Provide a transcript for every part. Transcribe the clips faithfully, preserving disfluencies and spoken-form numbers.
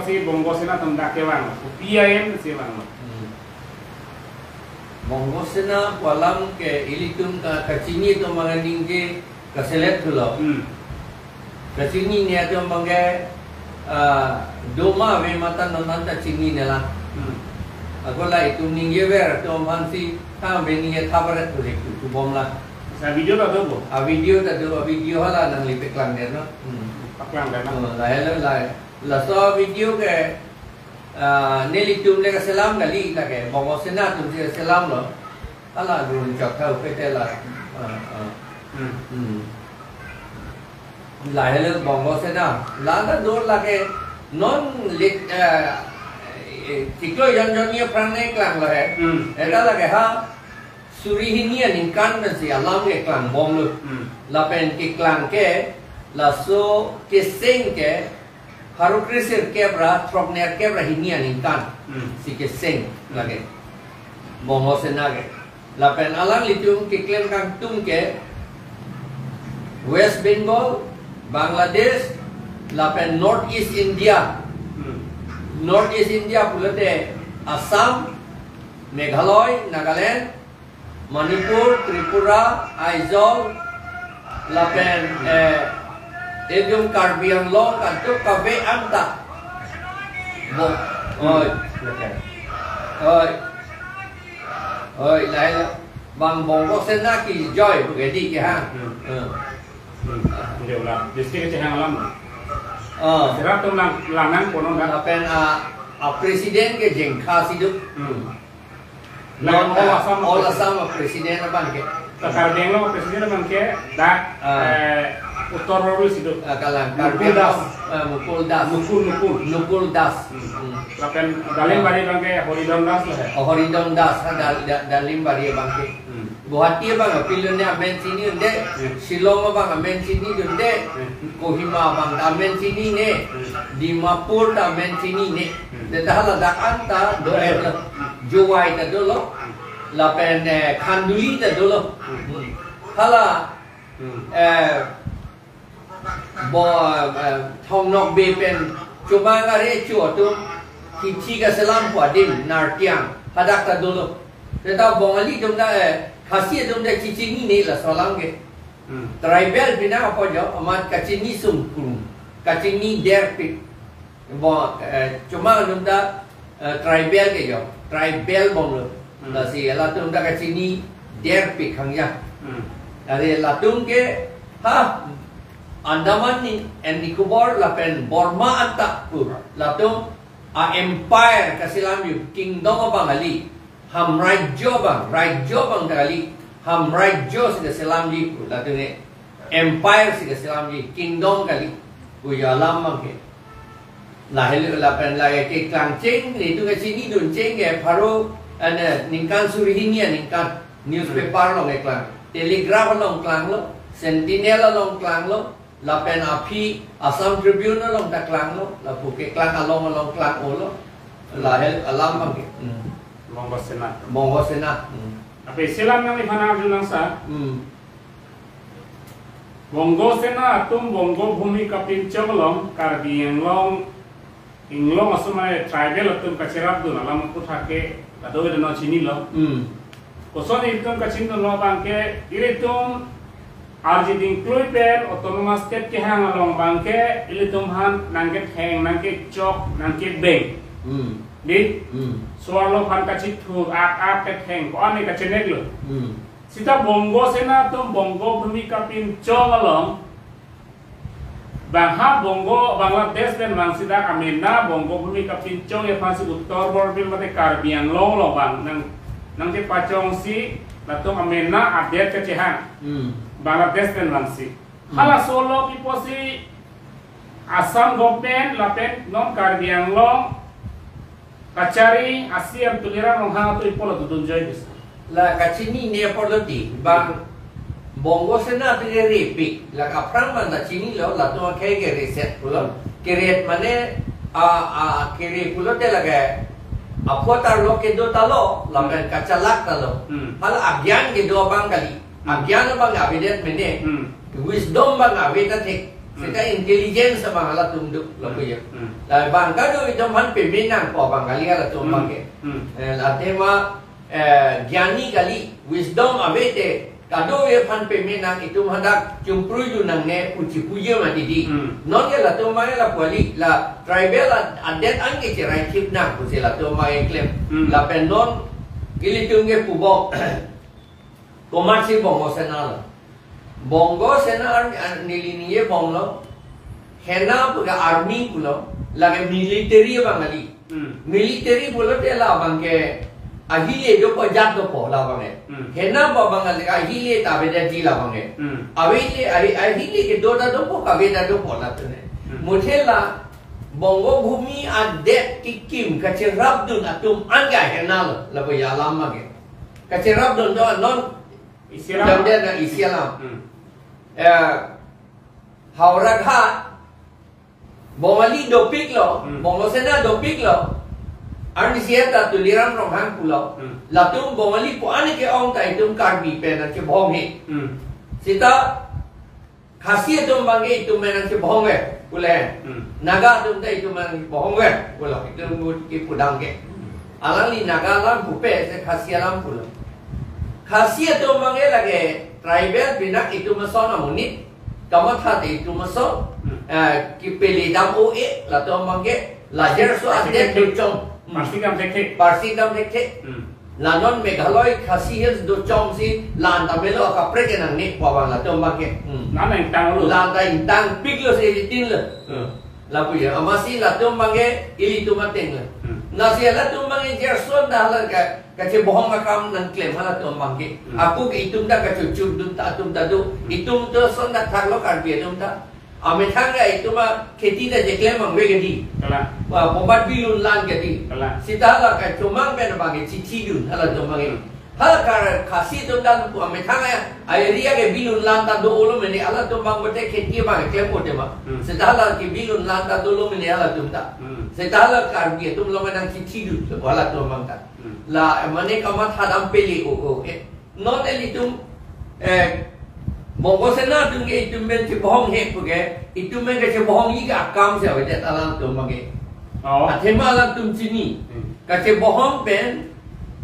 Si Bongo Sena atum dak kevang, P I M si vang. Hmm. Bongo Sena pu alam ke ilitum ka kachini atum abang ningje kaselet thulo. Hmm. Kachinine atum abang ke, ah, doma ave ma ta non anta chinine lang. Hmm. Ako la itum ningjever atum aphansi tame ningje thabaret thu hek thu bom lang. Sa video ta do bo? A video ta do, a video hala nangli paklang der non. Hmm. Paklang der non. Oh, lahelo la. Laso video ke, ah, nelitum le kaselam kali, lake Bongo Sena atum si selamlo. Hala dun chok tha upete la. Ah, ah. Hmm. Hmm. Lahelo Bongo Sena. La ta do lake non lit, eh, eh, chiklo jon jon ye prang ne klanglo he. Hmm. Eta lake ha suri hini aningkan pensi alam keklang bomlo. Hmm. Lapen keklang ke, laso keseng ke, pharo kresirkep ra throknerkep ra hini aningkan. Hmm. Si keseng lake. Bongo Sena ke. Lapen alanglitum keklem kangtung ke West Bengal, Bangladesh, lapen North East India. Hmm. North East India pulote Assam, Meghalaya, Nagaland, Manipur, Tripura, Aizawl, lapen, eh, itum Karbi Anglong, kadokave anta. Bo, oi. Okay. Oi. Oi, lahelo. Bang Bongo Sena kejoi, bu ke di ke ha. Hmm. Hmm. Hmm. Dia ulang. District kecil yang alam. Oh. Sera atum lang, lang nangpo non dak. Lapen a, a president ke Jengkha si do. Hmm. Lapen all, all Assam, all Assam president abang ke. Karbi Anglong president abang ke dak, ah, eh, Uttar Borbil si do. Ah, kalang. Mukul Karbi Das. Anglong, ah, Mukul Das. Mukul, Mukul. Mukul Das. Hmm. Hmm. Lapen Dalimbari abang ke Horidon Das lo he. Oh, Horidon Das, ha, Dal-, Da-, Dalimbari abang ke. Hmm. Guwahati abang apilun ne amen chini un-e, hmm, Shillong abang amen chini un-e, hmm, Kohima abang ta amen chinine, hmm, Dimapur ta amen chinine. Hmm. Deta hala dak anta do, hmm, em lo. Jowai ta dolo. Hmm. Lapen, eh, Khanduli ta dolo. Hmm. Hala, hmm, eh, bo, eh, Thong Nokbe pen Chomang are chu atum kithi kaselampo adim Nartiang hadak ta dolo. Deta Bongali atum ta, eh, Khasi atum ta chichinine laso alam ke. Hmm. Tribal pina apo jo, amat kachini sungkung, kachini derpik. Bo, eh, Chomang atum ta, eh, tribal ke jo, tribal bomlo. Hmm. Lasi latum ta kachini derpik hangja. Hmm. Lasi latum ke, ha, Andaman ni, and Nicobar lapen Burma anta pu. Latum a empire kaselam yo, kingdom abang kali. Hamrajyo abang, rajyo abang ta kali, hamrajyo si kaselamji pu, latum ne empire si kaselamji, kingdom kali, pu jo alam abang ke. Lahelo lapen lake keklang cheng, netum kachinidun cheng ke pharo, ane, ningkan suri hini aningkan, newspaper along keklang, Telegraph along klanglo, Sentinel along klanglo, lapen aphi Assam Tribune along ta klanglo, lapu keklang along along klang-olo. Lahelo alam abang ke. Hmm. Bongo Sena. Bongo Sena. Hmm. Aphi selam nangliphan arju nangsa. Hmm. Bongo Sena atum Bongo Bhumi kapinchong along Karbi Anglong, Inglong aso mane tribal atum kacherapdun alam aphuthak ke kadokave ta non chinilo. Hmm. Koson ilitum kachinidunlo abang ke, ilitum arji dingklui pen autonomous state kehang along abang ke ilitum aphan nangketheng, nangkechok, nangkebeng. Hmm. Di? Hmm. So-arlo aphan kachithur, ak ak ketheng, ko-an ne kacheneklo. Hmm. Seta Bongo Sena atum Bongo Bhumi kapinchong along, bang ha Bongo, Bangladesh pen vangsi dak amena Bongo Bhumi kapinchongji aphansi Uttar Borbil mate Karbi Anglong along abang nang, nangchepachongsi latum amena adet kachehang. Hmm. Bangladesh pen vangsi. Hmm. Halaso along pi pusi Assam government lapen non Karbi Anglong kachari a C M Tuliram Ronghang atum ipolo dodun joi bis. La kachinine apotlo di, bang Bongo Sena atum kerepik, la kaphrang abang ta chinilo, latum akhei kere set pulo. Kere mane, a, a, kere pulote lake, apot arlo kedo ta lo, lapen kachalak ta lo. Hmm. Hala agyan kedo abang kali. Hmm. Agyan abang avedet mene. Hmm. Wisdom abang ave ta thek. Seta intelligence abang halatum do, lapu ya. Hmm. La abang kado itum aphan peme nangpo abang kali halatum Hmm. abang ke. Hmm. Eh, la tema, eh, gyani kali, wisdom ave te, kadokave aphan peme nang, itum hadak chumprui dun nangne pu chipuji mati di. Hmm. Non ke latum abang lapu kali, la tribal ad-, adet an ke cherai thip nang pusi latum abang klem. Hmm. Lapen non ilitum ke pubok. Komatsi Bongo Sena lo. Bongo Sena ar, ar neli ningje bom lo. Sena pu ke army pulo. Lake military abang kali. Hmm. Military pulote labang ke ahile dopo, jat dopo labang ke. Hmm. Sena pu abang kali ahile ta avedet ji labang ke. Hmm. Ahile, ahi-, ahile kedo ta dopo, kave ta dopo latum ne. Hmm. Muthe la Bongo Bhumi adet kekim kacherapdun atum an ke Sena lo. Lapu ya alam abang ke. Kacherapdun do non Isi alam. Jam dia na isi alam. Hmm. Eh, Howraghat, Bongali dopik lo, Hmm. Bongo Sena dopik lo. Arnisi ta Tuliram Ronghang pulo. Hmm. Latum Bongali pu ani ke-ong ta itum Karbi pen nangchebohong he. Hmm. Seta Khasi atum abang ke itum pen nangchebohong he, pule. Hmm. Naga atum ta itum pen nangchebohong he, pulo. Itum but ke pudang ke. Alangli Naga alam pupe, se Khasi alam pulo. Khasi atum abang ke lake tribal pinak itum ason amonit, kamatha te itum ason, Hmm. eh, kepele dam o e, latum abang ke, lajer so Parsi adet thekthe. Dochom. Hmm. Parsi dam thekthe. Parsi dam thekthe. Hmm. La non Meghalaya Khasi Hills dochomsi, la-an ta melo akaprek ke nangne pu abang latum abang ke. Hmm. La-an ta ingtang lo. La-an ta ingtangpik lo se ilitin lo. Hmm. Lapu ya, amatsi latum abang ke ilitum ateng lo. Hmm. Lasi latum abang ke Gerson ta hala ka, kachebohong akam nangklem halatum abang ke. Hmm. Ako ke itum ta kachuchurdun ta atum ta do. Hmm. Itum to son ta thaklo Karbi atum ta. Amethang ke itum akheti ta cheklem mang ve kedi. Kalang. Wah, pomat bilun lan kedi. Kalang. Seta la kachomang pen abang ke chithi dun, halatum abang ke. Hmm. Hala kar Khasi atum ta pu amethang ya, area ke bilun lan ta dolo mene, halatum abang bote kheti abang klem bote ma. Hmm. Seta hala ke bilun lan ta dolo mene halatum ta. Hmm. Seta hala Karbi atum lo menang chithi dun, halatum abang ta. Hmm. La, mane kamatha dam pele o, o, eh. Non ilitum, eh, Bongo Sena atum ke itum pen chebohong he puke, itum pen kachebohongji ke akam si avedet alangtum abang ke. Oh. Athema alangtum chini. Hmm. Kachebohong pen,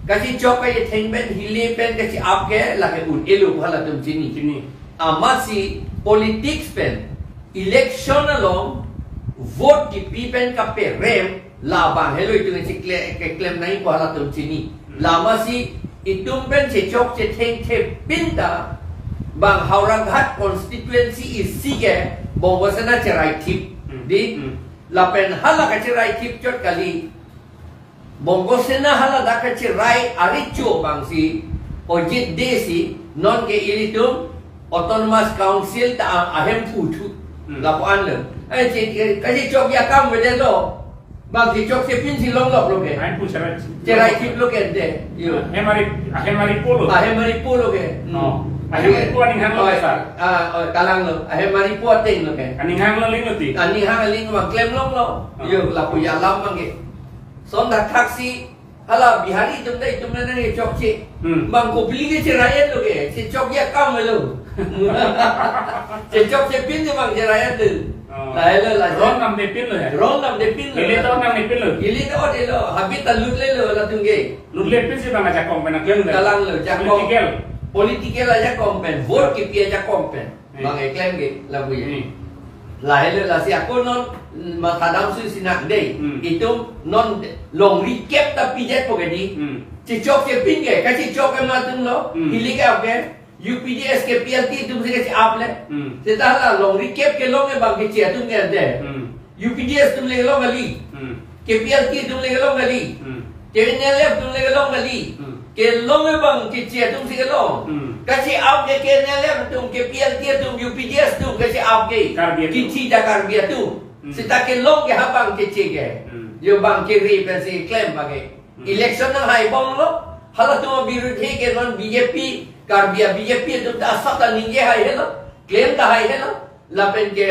kachechok kachetheng pen, hile pen kache-ap ke, lake un-elo pu halatum chini. Chini. Amatsi politics pen, election along, vote kipi pen kaperem, labang helo itum chikle, keklem nangji pu halatum chini. Hmm. La amatsi itum pen chechok chethengthe pin ta bang Howraghat constituency isi ke Bongo Sena cherai thip. Hmm. Di, Hmm. lapen hala kacherai thip chot kali. Bongo Sena hala dak kacherai arecho abang si Ojit Dey si non ke ilitum Autonomous Council ta a-, ahemphu thu. Hmm. Lapu-an lo. Eh, che, kachechokji akam avedet lo. Bang chechokche pinsi longlok lo ke. Ahemphu cherai. Cherai thip lo ke de. Yo. Ahem ari, ahem aripo lo. Ahem aripo lo ke. Hmm. Oh. Ahem aripo aning hang lo ke, sir. Ah, oh, kalang lo. Ahem aripo ateng lo ke. Aning hang lo aling lo ti. Aning hang aling abang klem longlo. Oh. Yo, lapu ya alam abang ke. Son dak thaksi hala Bihari atum ta itum nang chokche. Hmm. Bang kopili ke cherai-et lo ke, chechokji akam lo. Chechokche pin ke bang cherai-et lo. Oh. Lahelo la. Ron namde pin lo ya? Ron namde pin lo. Ili to namde pin lo. Ili to de lo, habit ta lutle lo latum ke. Lutle pinsi bang ajakong pen nangklem lo. Kalang lo, jakong. Political. Political ajakong pen, vote kipi ajakong pen. Hmm. Bang eklem ke lapu ya. Hmm. Lahelo lasi ako non, mm, mathadam su sinak dei. Hmm. Itum non longri kep ta pijet po ke di. Hmm. Chechokche pin ke, kachechok ke ma atum lo. Hmm. Hile ke ap ke, U P D S K P L T atum si kache-ap le. Hmm. Seta hala longri kep kelong ke bang keche atum ke de. Hmm. U P D S atum le kelong kali. Hmm. K P L T atum le kelong kali. Hmm. K N L F atum le kelong kali. Hmm. Kelong abang keche atum si kelong. Hmm. Kache-ap ke K N L F atum, K P L T atum, U P D S atum kache-ap ke. Karbi atum. Kithi ta Karbi atum. Hmm. Seta kelong ke ha bang keche ke. Hmm. Yo bang kere pensi klem abang ke. Hmm. Election nanghai bomlo. Halatum abirudhe ke non B J P, Karbi a-B J P atum ta asap ta ningje hai helo. Klem ta hai helo. Lapen ke,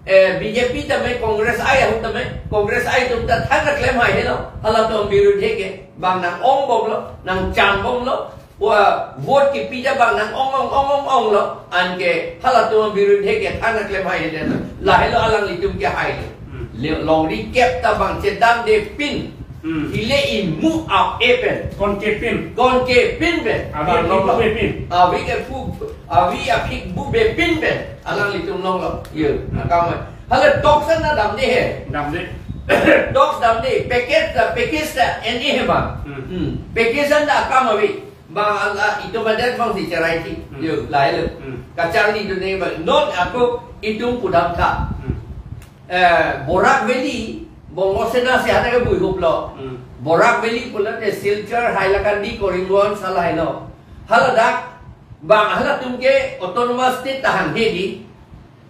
eh, B J P tame, Congress ai ahut tame, Congress ai atum ta than ta klem hai helo, halatum abirudhe ke, bang nang-ong bomlo, nangchan bomlo, Wa vote kepi ta bang nang ong ong ong ong ong lo. Anke halatum birudhe ke thana klem hai le. Lahelo alanglitum ke hai le. Hmm. Le longri kep ta bang chedam de pin. Hmm. Hile imu ap e pen. Kon ke pin. Kon ke pin pen. Avi Pin aphi lo bu lo. Be pin. Avi ke pu, avi aphi bu be pin pen. Alanglitum long lo. Ye, Hmm. akam. Hala dogs an ta dam de he. Dam de. Dogs dam de. Package ta, package ta, N A he bang. Hmm. Hmm. Package an ta akam avi. Bang ala itum adet bang si cherai ti. Hmm. Yo, lahelo. Hmm. Kacharli tu ne bang. Non ako itum pudam tha. Hmm. Eh, Barak Valley, Bongo Sena si hana ke bui hup lo. Hmm. Barak Valley pulote Silchar, Hailakandi, Karimganj, hala helo. Haladak, bang halatum ke autonomous state ta hanghe di.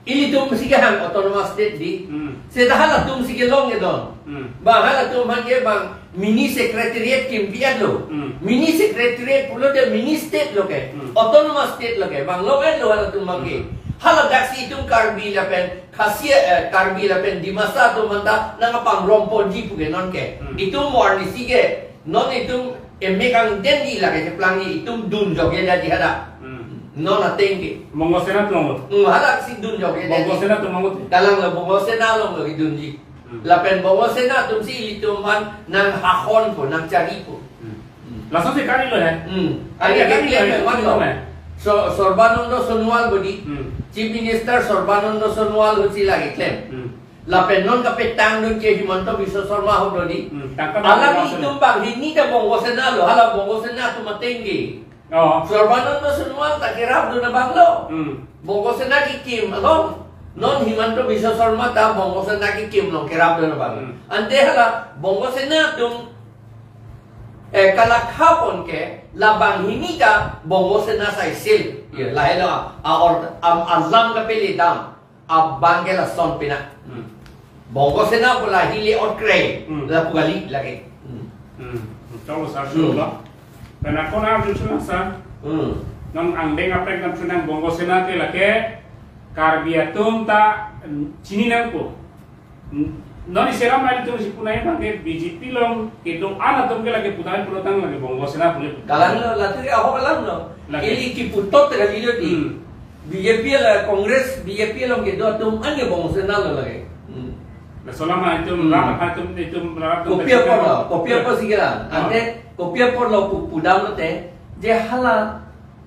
Ilitum si ke hang autonomous state di. Hmm. Seta halatum si ke long ke don. Hmm. Bang halatum hangke bang mini secretariat kimpi-et lo. Hmm. Mini secretariat pulote mini state lo ke. Hmm. Autonomous state lo ke. Bang long-et lo halatum bang ke. Hmm. Haladak si itum Karbi lapen Khasi, eh, Karbi lapen Dimasa atum anta nang apam rompo di pu ke non ke. Hmm. Itum warni si ke. Non itum emek angden di lake cheplang di itum dun jok ya jadi hada. Hmm. Non ateng ke. Bongo Sena atum lo. Hmm, hada si dun jok ya Bongo jadi. Sena atum lo. Kalang lo Bongo Sena along lo dun di. Hmm. Lapen Bongo Sena atum si ilitum aphan nang hahon po, nang chari po. Hmm. Hmm. Laso si kali lo ya. Hmm. Kali, kali, kali, kali, kali, kali, kali. So, Sarbananda Sonowal bodi. Hmm. Chief Minister Sarbananda Sonowal ho si lagi klem. Hmm. Lapen non kapetang dun ke Himanta Biswa Sarma ho dodi. Hmm, tangka Alang tangka itum banghini ta Bongo Sena lo, hala Bongo Sena atum ateng ke. Oh. Sarbananda Sonowal ta kerap dun abang lo. Hmm. Bongo Sena kekim along. Non Himanta Biswa Sarma ta Bongo Sena kekim along kerap dun abang. Hmm. Ante hala Bongo Sena atum, eh, kalakha pon ke la banghini ta Bongo Sena sai sil. Ye, Hmm. lahelo a, a or, am, alam kapele dam. Abang ke lason pina. Hmm. Bongo Sena pu la hile ot kre. Hmm. La pu kali lake. Hmm. Hmm. Cholo sar Hmm. cholo. Pena kona arju chula sa. Hmm. Nang angdeng aprek nang chunang Bongo Sena ke lake Karbi atum ta, hmm, chini nangpo. Hmm. Non isi alam ilitum si punai bang ke B J P along kedo-an atum ke lake punai pulotang lake Bongo Sena pule. Kalang lo, latu ke ahok alam lo. Lake. Ili kipu tot kali lo di. Hmm. B J P la Congress, B J P along kedo atum an ke Bongo Sena lo lake. Hmm. Laso alam itum Hmm. lam apa itum, itum lam atum Kopi apor lo, kopi apor si kelang. Ah. Ante kopi apor lo pu pudam lote, je hala,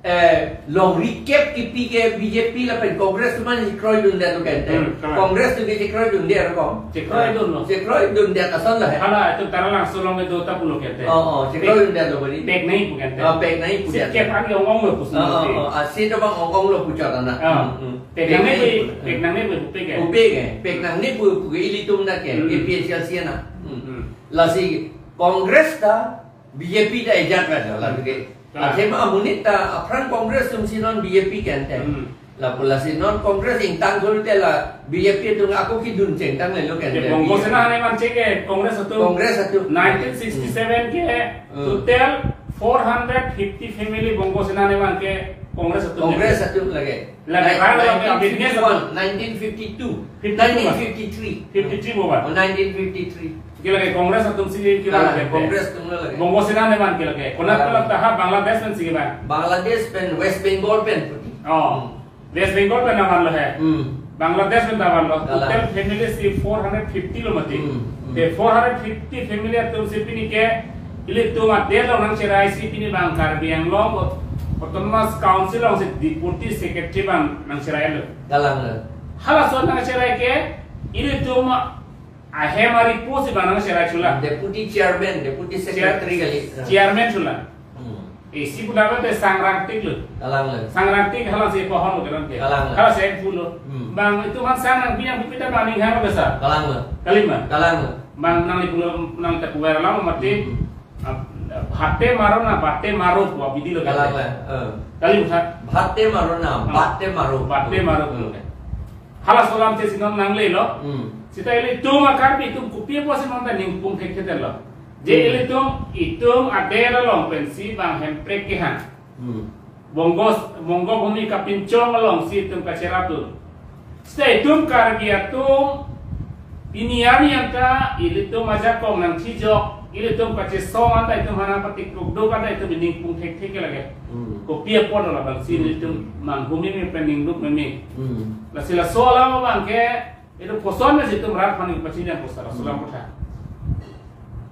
eh, longri kep kipi ke B J P lapen Congress atum an si kroi dundet lo kente. Hmm, kalang. Congress atum ke si kroi dundet lo kom. Si kroi dun lo. Si kroi dundet ason lo he. Hala itum Taralangso along kedo ta pulo kente. Oh, oh, si kroi dundet lo bodi. Pek nai pu kente. Ah, pek nai pu Si kente. kep an ke ong ong lo pu Oh, oh, sini. oh, ah, si dobang ong ong lo pu chot ana. Ah. Hmm, hmm. Pek Pek nang ne nai pu, pu. pek nang ne pu, pek ke. Pu pek ke, pek nang ne pu, pu ke ilitum na ke, Hmm. A P H L C na. Hmm. Hmm. Lasi Congress ta B J P ta ejat ka jala ke. Kalang. Athema amonit ta aphrang Congress atum si non B J P kente. Hmm. Lapu lasi non Congress ingtang thul te la B J P atum ako kedun chengtang le lo kente. Ye, Bongo Sena aneman che ke Congress atum. Congress atum. Nineteen sixty-seven ke Hmm. total four hundred fifty family Bongo Sena aneman ke Congress atum. Congress atum lake. Lake, Nine-, lake, lake, nineteen fifty-one, nineteen fifty-two, fifty-two, nineteen fifty-three. Fifty-three mo ba? Oh, nineteen fifty-three. Ke lake Congress atum si ke Ah, lake. Congress atum lo lake. Bongo Sena aneman ke lake. Konat Ah. konat ta ha Bangladesh pen si ke ba? Bangladesh pen, West Bengal pen puti. Oh. Hmm. West Bengal pen aneman lo he. Hmm. Bangladesh pen aneman lo. Kalang. Total family si four hundred fifty lo mati. Hmm, hmm. Te four hundred fifty family atum si pini ke ilitum adet along nangcherai si pini bang Karbi Anglong Autonomous Council along si Deputy Secretary bang nangcherai lo. Kalang lo. Halason nangcherai ke ilitum ahem ari pu si bang nangcherai chula. Deputy Chairman, Deputy Chair-, Secretary kali. Chairman chula. Hmm. Eh, si pudam te sangrang tik lo. Kalang lo. Sangrang tik hala si pohon lo keran ke. Kalang lo. Hala si pu lo. Hmm. Bang itum an sang nang biang bupita bang ning haro besa. Kalang lo. Kali ma? Kalang lo. Bang nangli pulo nang ta kuwer lam mati. Hmm. Ah, bhate maro na bate maro pu abidi lo Kalang kali. lo. Eh. Kali ma? Bhate maro na Ah. bate maro. Bate maro Hmm. pu. Halaso alam che si non nangle lo. Hmm. Seta ilitum a Karbi atum kopi apot si non ta ningpung thekthe lo. Je Hmm. ilitum, itum adet along pen si bang Hemprek kehang. Hmm. Bongo, Bongo Bhumi kapinchong along si itum kacherap dun. Seta itum Karbi atum pini arni anta ilitum ajakong nangchijok Ilitum kachesong anta itum hana patik duk duk anta itum ining pung thek thek ke lake. Hmm. Kopi apot labangsi Hmm. ilitum manghumeme pen ningduk meme. Hmm. Lasi laso alam abang ke itum koson na itum rat paning pachini ang kosa Hmm. sulam kotha.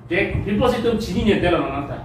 Dek, pipo si itum chinine delo nang anta.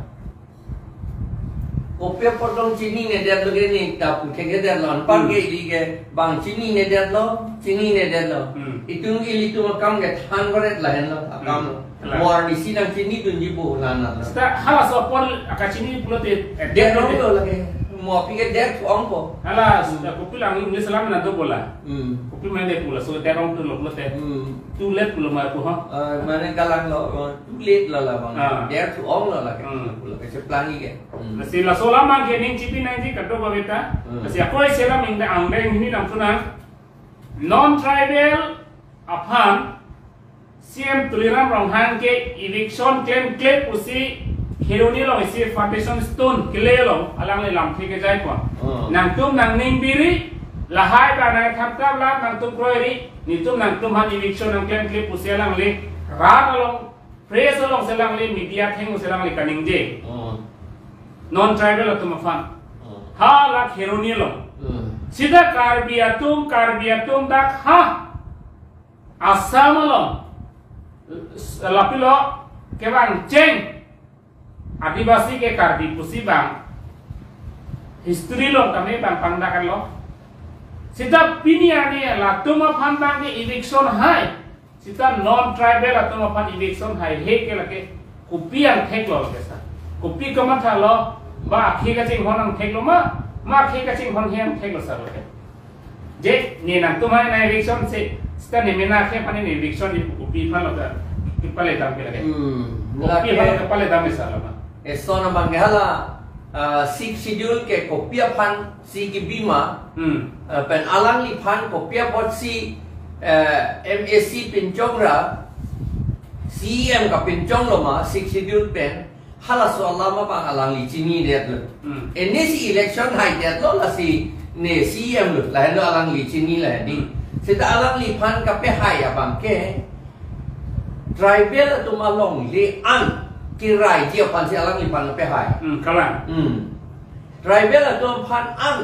Kopi apot long chinine detlo ke ne ta pung thek ke detlo. Anpan Hmm. ke ili ke bang chinine detlo, chinine detlo. Hmm. Itum ilitum akam ke than baret lahenlo, akam Hmm. lo. Kalang. Mo arnisi nangchinidunji bo lana lo. Seta halaso apot akachini pulote, eh, Det rong lo lake. Mo aphi ke det ongpo. Hala, Hmm. seta kopi lang English alam na do bola. Hmm. Kopi mane pula, so det rong tu lo pulote. Hmm. Too late pulo ma pu ha. Ah, mane kalang lo, oh, too late lo labang. Ah. Det thu-ong lo lake. Hmm. Pulo ke cheplangi ke. Hmm. Lasi laso alam abang ke ning chipi nangji kadokave ta. Hmm. Lasi ako isi alam ingdeng angdeng hini nangthu nang. Non-tribal aphan C M Tuliram Ronghang ke eviction klemkle pusi Kheroni along isi foundation stone kele along alangli lamthe kejai pon. Hmm. Nangtum nangning biri, lahai ba nangthap thap la nangtum kroiri, netum nangtum aphan eviction nangklemkle pusi alangli rat along, press along si alangli, media atheng si alangli kaningje. Hmm. Non-tribal atum aphan. Hmm. Hala Kheroni along. Hmm. Seta Karbi atum, Karbi atum dak ha Assam along, lapilo kevang cheng Adivasi ke Karbi pusi bang history along kami bang pangdak lo. Seta pini arni latum aphan bang ke eviction hai. Seta non-tribal atum aphan eviction haihe ke lake kopi angthek lo lake sa. Kopi kamatha lo, ba akhe kachinghon angthek lo ma, ma akhe kachinghonhe angthek lo sa lake. Je, ne nangtum hai na eviction si, seta ne mena akhe aphan ne eviction di kopi aphan lo ka, kepale dam ke lake. Hmm, Kopi aphan lake kepale dam sa lo ma. Eson abang ke hala, ah, Sixth Schedule ke kopi aphan si kebi ma, Hmm. ah, pen alangliphan kopi apot si, eh, M A C pinchong ra, C E M kapinchong lo ma, Sixth Schedule pen, halaso alam abang alangli chinidet lo. Hmm. Ini si election haidet lo lasi ne C E M lo, lahenlo alangli chini lahen di. Hmm. Seta alangliphan kapehai abang ke, tribal atum alongle an keraiji aphan si alangliphan kapehai. Hmm, kalang. Hmm. Tribal atum aphan an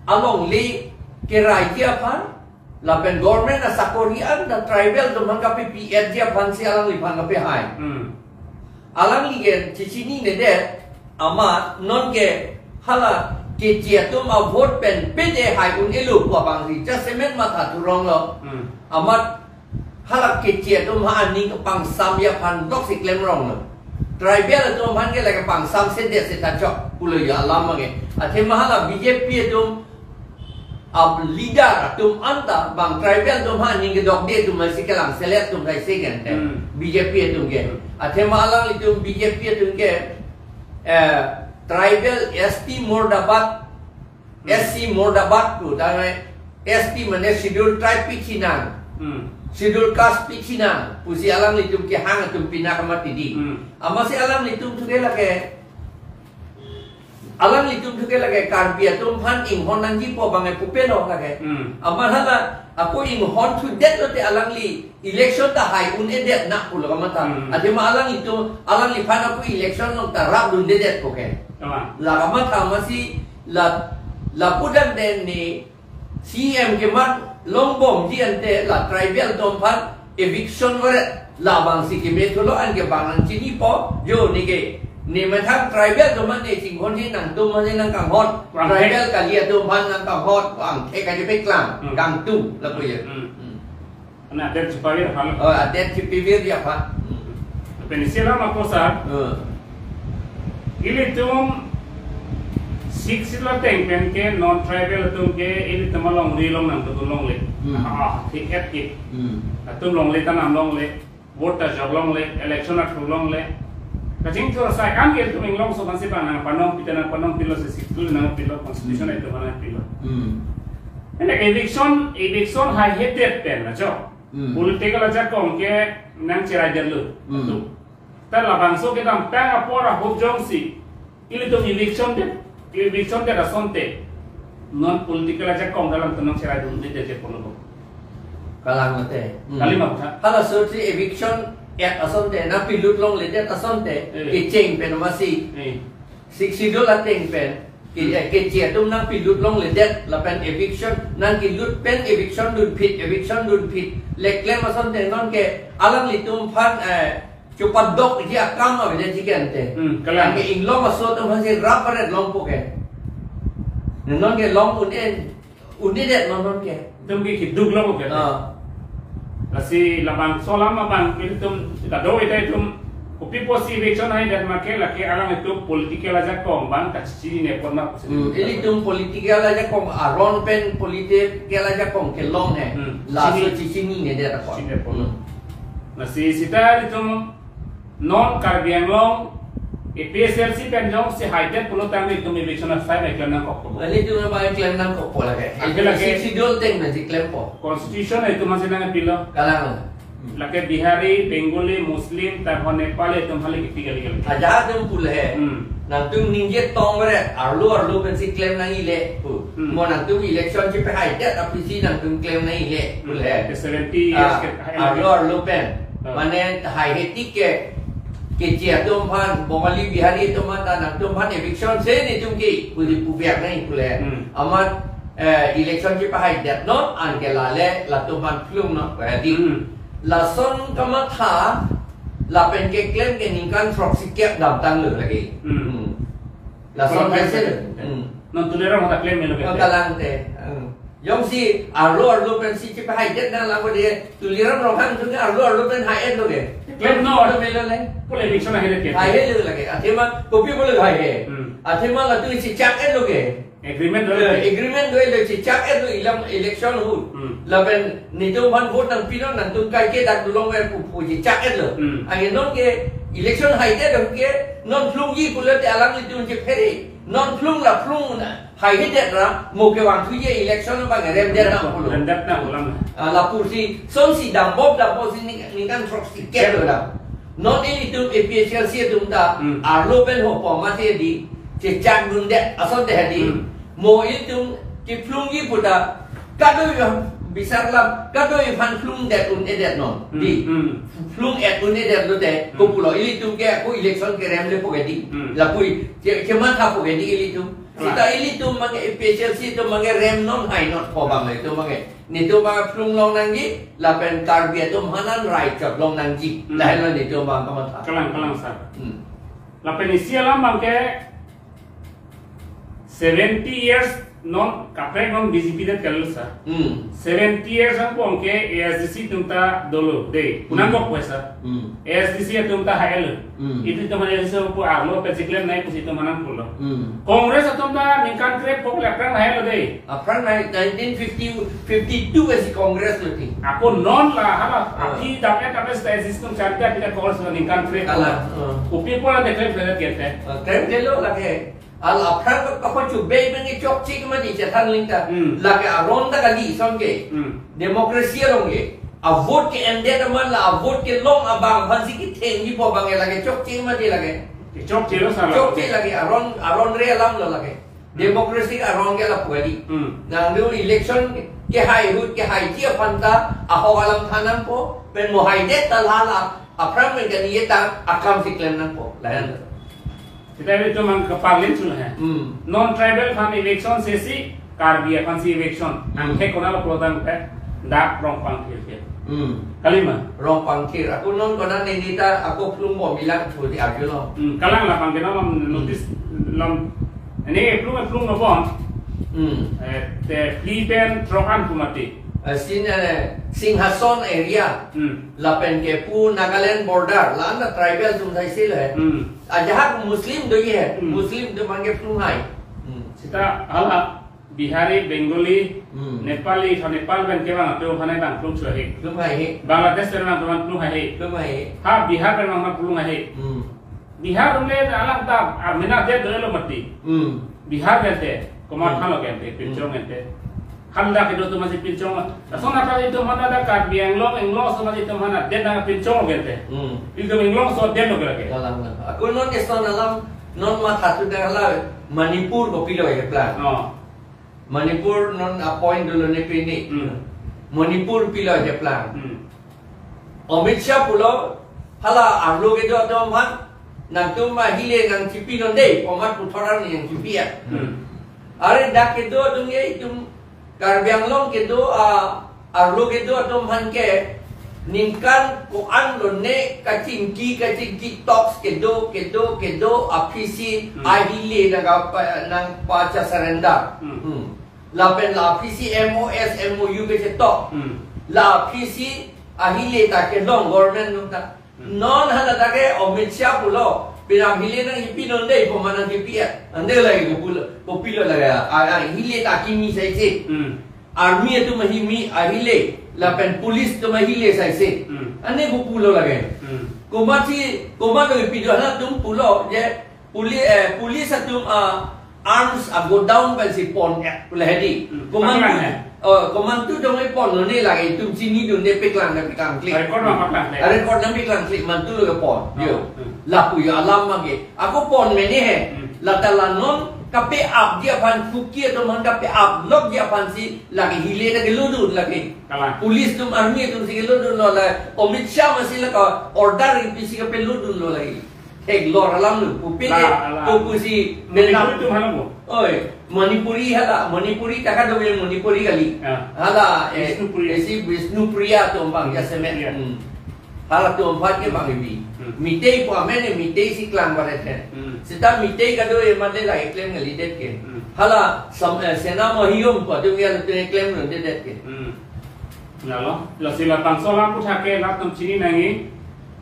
alongle keraiji aphan, lapen government asakori an ta tribal atum aphan kapepi-etji aphan si alangliphan kapehai. Hmm. Alangli ke chechinine det, amat non ke hala Keche atum avote pen pede hai un-elo pu abang si jasemet matha thurong lo. Hmm. Amat hala Keche atum ha aning kapangsamji aphan doksi klem rong lo. Tribal atum aphan ke lake pangsamsedet seta chok pulo ya alam ke. Athema hala B J P atum a leader atum anta bang tribal atum ha aning kedokde atum si kelangselet atum hai se kan te. Hmm. B J P atum ke. Hmm. Athema alanglitum B J P atum ke, eh, tribal S T murdabad, Hmm. S C murdabad pu, tangte S T mane Scheduled Tribe pi chinang. Hmm. Scheduled Caste pi chinang pusi alanglitum kehang atum pina kamatidi. Hmm. Amatsi alanglitum thu ke lake, alanglitum thu ke lake Karbi atum aphan inghon nangjipo abang ke pupe lo lake. Hmm. Amat hala ako inghon thudet lote alangli election ta hai un-edet na pulo kamatha. Hmm. Athema alanglitum, alangliphan ako election along ta rapdundedetpo ke. Tama. La kamatha amatsi la, lapu damde ne C E M kemat longbomji ante la tribal atum aphan eviction varet labang si keme thulo, anke bang nangchinipo, jo ne ke, ne methang tribal atum aphan ne chinghonhe, nangtum aphan ne nangkanghon. Wang tribal kali atum aphan nangkanghon, wang thek aja peklang, Hmm. kangtung, lapu ya. Hmm. Hmm. Ana adet chipavir aphan. Oh, adet chipavir aphan. Lapen isi alam ako sir. Hmm. Ilitum Sixth Schedule ateng pen ke non-tribal atum ke ilitum alongri along nangtutun longle. Hmm. Ah, thik et ke. Hmm. Atum longle ta nam longle. Vote ta jok longle. Election athru longle. Kachingthur asai kan ke ilitum inglongso aphan si bang nangpanong pite, nangpanong pilo si Sixth Schedule nangpilo, constitution Hmm. itum nangpilo. Hmm. Ene eviction, eviction haihedet pen na jo. Hmm. Political ajakong ke nangcheraidet lo. Hmm. Tu. Ta labangso kedamtang apor ahut jongsi ilitum eviction det, eviction det asonte non political ajakong dalam tenang cheraidundedet je pono. Kalang mate. Hmm. Kali ma puthot. Halaso si eviction et asonte, nangpilut longledet asonte, Eh. kecheng pen masi. Eh. Sixth Schedule ateng pen, ke, Hmm. eh, keche atum nangpilut longledet, lapen eviction, nangkelut pen eviction dunphit, eviction dunphit, le klem asonte nonke alanglitum aphan, eh, chopadokji akam avedet ji ke ante. Hmm, kalang. Nonke inglong aso atum aphansi rap aret longpo ke. Nonke long un-e, un-edet non nonke. Itum ke keduk long ke. Ah. Lasi labangso alam abang ilitum kadokave ta itum kopi apotsi eviction haidet ma ke lake alanglitum political ajakong abang kachinine pon ma. Hmm, ilitum political ajakong aron pen political ajakong kelong he. Hmm. Laso Chini. Chichinine det apot. Chini apot. Hmm. Lasi seta ilitum non Karbi Anglong A P H L C pen jongsi haidet pulo tangte itum eviction asai nangklem nangkokpo. Ilitum nangklem nangkokpo lake. Lake, lake. Sixth Schedule ateng nangji klempo. Constitution itum masih nangpilo. Kalang. Lake Bihari, Bengali, Muslim, tangho Nepali itum hali kiti kali kali. Ajahak atum pulo he. Hmm. Nangtum ningje tong beret, arlo arlo pensi klem nangji le pu. Hmm. Mo nangtum election chepahaidet apotsi nangtum klem nangji le pulo he. Ke seventy years Ah, ke hai arlo arlo pen. Ah. Mane haihe tik ke, keche atum aphan, Bengali Bihari atum aphan ta nangtum aphan eviction si netum ke, pusi pubiak nangji pulo he. Hmm. Amat, eh, election chepahaidet non, anke lale, latum aphan phlung non, pahadi. Hmm. Lason kamatha, lapen keklem ke ningkan throksi kep damtanglo lake. Hmm. Hmm. Lason Kalau pensi, pensi. Hmm. Non Tuliram ta klem melo Oh, ke. Kalangte. Hmm. Jongsi arlo arlo pensi chepahaidet nang lapu de Tuliram Ronghang atum ke arlo arlo pen hai-etlo ke. Klem non. Arlo melo le. Pulo eviction haihe ke. Haihelo lake. Athema kopi pulo haihe. Hmm. Athema latum chechak-etlo ke. Agreement Eh, lo ke. Agreement lo, lo chechak-etlo ilam election ahut. Hmm. Lapen netum aphan vote nangpinon nangtum kaike dak dulong me pu pu chechak-etlo. Hmm. Anke nonke election haidet ahut ke non phlungji pulote alanglitum chephere. Non phlung la phlung na. Haihedet ra, mo kevangthuji election abang remdet nang pulo. Remdet nang pulo. Ah, lapusi, sonsi dambom dambomsi ning, ningkan throksi kep lo dam. Non ilitum A P H L C atum ta, Hmm. arlo pen hopo mati di, chechak dundet, asonte hadi. Hmm. Mo ilitum kephlungji pu ta, kadokave bisar lam, kadokave aphan phlungdet un-edet non. Hmm, Di, hmm. phlung-et un-edet lote, Hmm. kopulo ilitum ke ako election kerem lepo ke di. Hmm. Lapu, che, chemathapo ke di ilitum. Seta ilitum abang ke A P H L C atum abang ke rem non hai non ko abang le itum abang ke. Netum abang phlung long nangji, lapen Karbi atum aphan an rai chot long nangji. Hmm. Lahelo netum abang kamatha. Kalang, kalang, sir. Hmm. Lapen isi alam abang ke seventy years non kaprek non B J P det kali, sir. Hmm. Seventy years abang ke A S D C atum ta dolo de. Kunang Hmm. kok pwe, sir. Hmm. A S D C atum ta hailo. Hmm. Itum aphan A S D C pu arlo pensi klem nangji pusi itum aphan nangpulo. Hmm. Congress atum ta ningkan krep kok le aphrang hailo de. Aphrang nai nineteen fifty, fifty-two ke si Congress lo ti. Ako non la hala Ah. api dapet dapet sta A S D C atum charita kita Congress lo ningkan krep. Kalang, ah. Kopi apot la declare federal kete. Ah, klem kelo lake. Al aphrang ke kapachu bei bang chokche ke mati chethan lingta. Hmm. Lake aron ta kali son ke. Hmm. Democracy along ke. A vote ke-endet amat la a vote kelong abang aphansi kethengji pu abang ke lake chokche mati lake. Chokche lo sala. Chokche lake aron, aron re alam lo lake. Democracy aron ke lapu kali. Hmm. Nangtum election kehai ahut kehaiji aphan ta ahok alam than nangpo. Pen mo haidet ta lala. Aphrang pen kani ye ta akamsi klem nangpo. Layan. Seta itum abang keparlin chula he. Hmm. Non tribal aphan eviction sesi Karbi aphansi eviction. Hmm. Angke konat lo pulo tangte dak Rongpangthir ke. Hmm. Kali ma? Rongpangthir. Ako non konat nini ta ako phlung bombilang pu di arjulo. Hmm. Kalang la abang ke non Hmm. notice lam. Ini phlung phlung lo bon. Hmm. Eh, te phli pen throk an pu mati. Eh, Sin, eh, Singhason area. Hmm. Lapen ke pu Nagaland border. La-an ta tribal atum thaisi lo he. Hmm. Ajahak Muslim do ye. Hmm. Muslim atum abang ke phlung hai. Hmm. Seta hala Bihari, Bengali, Hmm. Nepali, ha Nepal pen kevang atum aphan abang phlung suahi. Phlung hai he. Bangladesh pen abang atum aphan phlung hai he. Phlung hai he. Ha Bihar pen abang phlung hai he. Hmm. Bihar atum le alang ta amena dia dolo mati. Hmm. Bihar gente, komat Hmm. halo gente, Hmm. Pinchong gente. Handa kedo atum masih Pinchong. Lason atal itum aphan ta Karbi Anglong, Anglong atum masih itum aphan dia nang Pinchong gente. Hmm. Itum Anglong atum dia lo lagi. Kalang, kalang. Ako non ke son alam, non matha tu dah la Manipur kopilo keplang. Oh. Manipur non appoint dolo ne pini. Hmm. Manipur pilo keplang. Hmm. Amit Shah pulo Hala arlo kedo atum aphan nangtum ahile nangchipi non dei, komat puthot arni nangchipi ya. Hmm. Are dak kedo atum ye itum Karbi Anglong kedo a arlo kedo atum aphan ke ningkan ko-an lone kachingki kachingki talks kedo kedo kedo aphisi Hmm. ahile nangpa nangpacha surrender. Hmm. Hmm. Lapen la aphisi M O S, M O U kechetok. Hmm. La aphisi ahile ta kelong government atum ta. Hmm. Non hala ta ke Amit Shah pulo, piram hile nangchipi non dei, komat nangchipi ya. Ante lagi kopulo, kopilo lagi. A, a, hile ta kimi saise. Hmm. Army atum ahimi ahile, lapen police atum ahile saise. Hmm. Ante kopulo lagi. Hmm. Komatsi, komat nangchipi do halatum pulo, je Puli-, eh, police atum, ah, arms a go down pensi pon, eh, pule hedi. Hmm. Komantu, paklang, eh? Oh, komantu dong e pon lone lagi itum chinidunde paklang nangpaklangkle. Record nangpaklangkle. Record nangpaklangkle, mantu lo pon. Oh, yo. Hmm. Lapu yo alam mage. Ako pon mene he. Hmm. Lata la non kape-apji aphan Kuki atum aphan kape-aplokji aphansi lagi hile ta kelodun lagi. Kalang. Police atum army atumsi kelodunlo la. Amit Shah masi la ka order ipisi kapelodunlo lagi. Theklor alam lo, pupe la, ke, la. Pupusi Manipuri atum hala mo? Oi, Manipuri hala, Manipuri ta kadokave Manipuri kali. Ya. Hala, eh, Bishnupriya. Esi Bishnupriya atum abang, ya, semet. Bishnupriya. Hmm. Halatum aphan ke bang ibi. Hmm. Meitei pu amen e, Meitei si klang baret he. Hmm. Seta Meitei kadokave mate la keklem kalidet ke. Hmm. Hala, sam-, eh, Sena Mahiyom pu atum ke latum keklem rundedet ke. Hmm. Lalo, lasi labangso alam aphuthak ke latum chini nangji,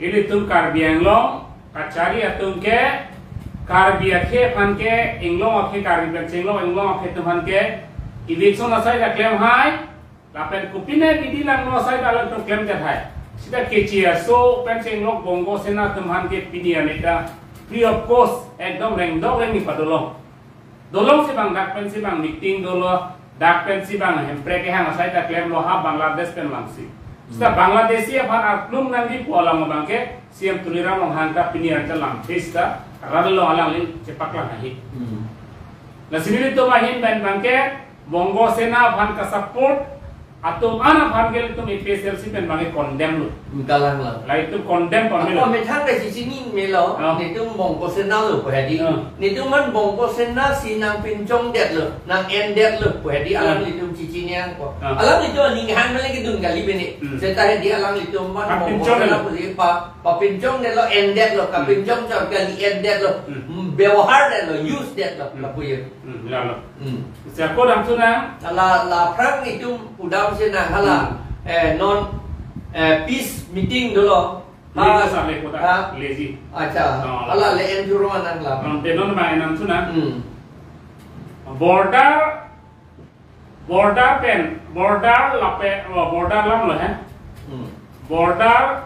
ilitum Karbi Anglong kachari atum ke, Karbi akhei aphan ke, Inglong akhei, Karbi pen Inglong, Inglong akhei atum aphan ke, eviction asai ta klem hai, lapen kopine bidi langno asai ta latum klemdet hai. Seta keche aso pen Inglong Bongo Sena atum aphan ke pini anita free of cost, ekdom rengdok rengni padolong. Dolongsi bang dak pensi bang meeting dolo, dak pensi bang Hemprek kehang asai ta klemlo ha Bangladesh pen vangsi. Seta Hmm. Bangladeshi aphan arlum nangji pu alam abang ke C M Tuliram Ronghang ta pini arta lam face ta ralo alangli chepaklang ahi. Hmm. Lasi nelitum ahin pen abang ke Bongo Sena aphan ka support atum an aphan ke ilitum A P H L C pen abang ke condemn lo. Hmm, kalang lo. La itum condemn pamelo. Ako methang ke chechini melo, Ah. Netum Bongo Sena lo pu hedi. Ah. Netum an Bongo Sena si nangpinchongdetlo, nang-endetlo pu hedi, Ah. alanglitum chechini angko. Ah. Alanglitum aning hang mele kedun kali bene. Hmm. Seta hedi alanglitum an Bongo Kapinchong Sena lo. Pusi pa, papinchongdetlo, endetlo, Hmm. kapinchong chot kali endetlo, Hmm. Hmm, bebohardetlo, usedetlo, Hmm. lapu ye. Hmm, lalo. Hmm. Sako damsuna. La, la aphrang itum pudamsi nang hala, Hmm. eh, non, eh, peace meeting dolo. Meeting Ha? Sa le kota Ha? Lazy. Acha. Oh, hala la. Le en juro nang la. Non te non ma enam suna. Hmm. Border, border pen, border lapen, oh, border alam lo he. Hmm. Border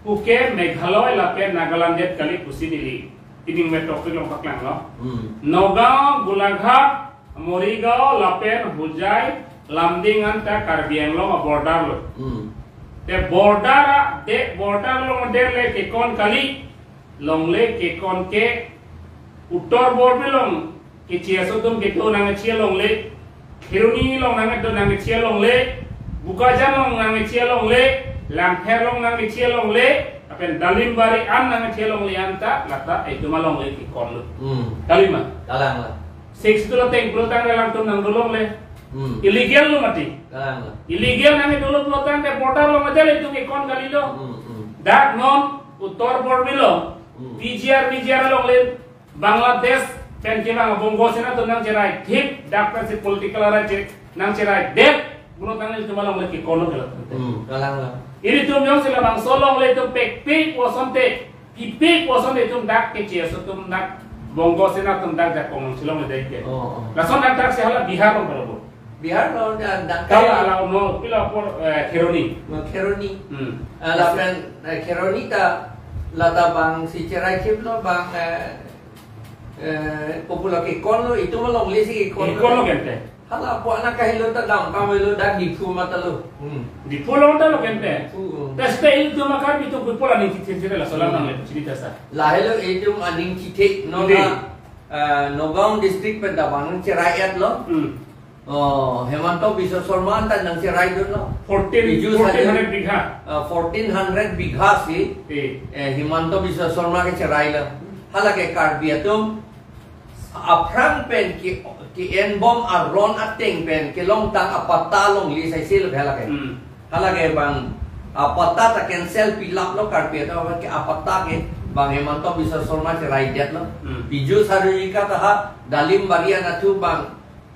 puke Meghalaya lapen Nagaland det kali pusi neli. Ining me topic along paklanglo. Hmm. Nagaon, Golaghat, Morigaon, lapen Hojai, Lumding anta Karbi Anglong a-border lo. Hmm. Te border a, de border along det le kekon kali, longle kekon ke Uttor Borbil along keche aso atum kedo nangkeche longle, Kheroni along nangkedo nangkeche longle, Bokajan along nangkeche longle, Langpher along nangkeche longle, lapen Dalimbari an nangkeche longle anta, lata itum alongle kekon lo. Hmm. Kali ma? Kalang lo. Six tu lo teng pulo tangte alangtum nangdo longle. Hmm. Illegal lo mati. Kalang lo. Illegal nangkedo lo pulo tangte border along aja le itum kekon kalilo. Hmm, hmm. Dak non Uttor Borbil along. Hmm. P G R, V G R alongle. Bangladesh pen kevang Bongo Sena atum nangcherai thip, dak pensi political arrange nangcherai det, pulo tangte itum alongle kekon lo kelo. Hmm, kalang lo. Ilitum jongsi labangso alongle itum pekpe pu asonte, pipe pu asonte itum dak keche aso atum dak Bongo Sena atum dak jakong si longledet ke. Oh, oh. Lason dak dak si hala Bihar along kalo bo. Bihar along dak dak Kala kai. Ala no pila por, eh, Kheroni. Mo Kheroni. Hmm. Ah, lapen, eh, Kheroni ta lata bang si cherai thip lo bang, eh, Eh, popular kekon lo, itum alongle si kekon lo. Kekon lo kente. Hala, pu anak kahelo ta dam, kamelo dak Diphu mata lo. Hmm. Diphu along ta lo kente. Diphu, hmm. Tes te itum akar itum popular aning chithe chithe laso alam Hmm. nangle chini tesa. Lahelo itum aning chithe, no Hindi. Na, eh, Nagaon district pen ta bang cherai et lo. Hmm. Oh, Himanta Biswa Sarma anta nangcherai dunlo. Fourteen, Biju fourteen hundred Sadan, bigha. Uh, fourteen hundred bigha si, Eh. eh, Himanta Biswa Sarma ke cherai lo. Halake Karbi atum aphrang pen ke, ke-en bom aron ateng pen kelongtang apatta along li sai sel halake. Hmm. Halake bang apatta ta cancel pilap lo Karbi atum ke apatta ke bang Himanta Biswa Sarma cherai det lo. Hmm. Biju Hazarika ta ha Dalimbari anatthu bang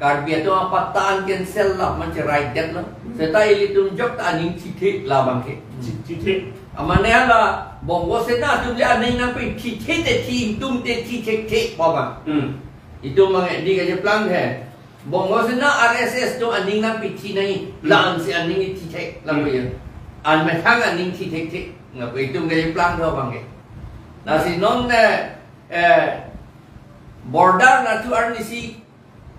Karbi atum apatta an cancel la man cherai det lo. Seta ilitum jok ta aning thithe labang ke. Thi-, thithe. Amane hala Bongo Sena atum le aning nangpi thithe te thi, itum te thi thekthe labang. Hmm. Itum mang di kacheplang he. Bongo Sena R S S atum aning nangpi thi nai. Hmm. La-an si aning thithe lang Hmm. ya. An methang aning thi thekthe. Ngapa itum kacheplang do bang ke. Lasi non eh, eh, border anatthu arnisi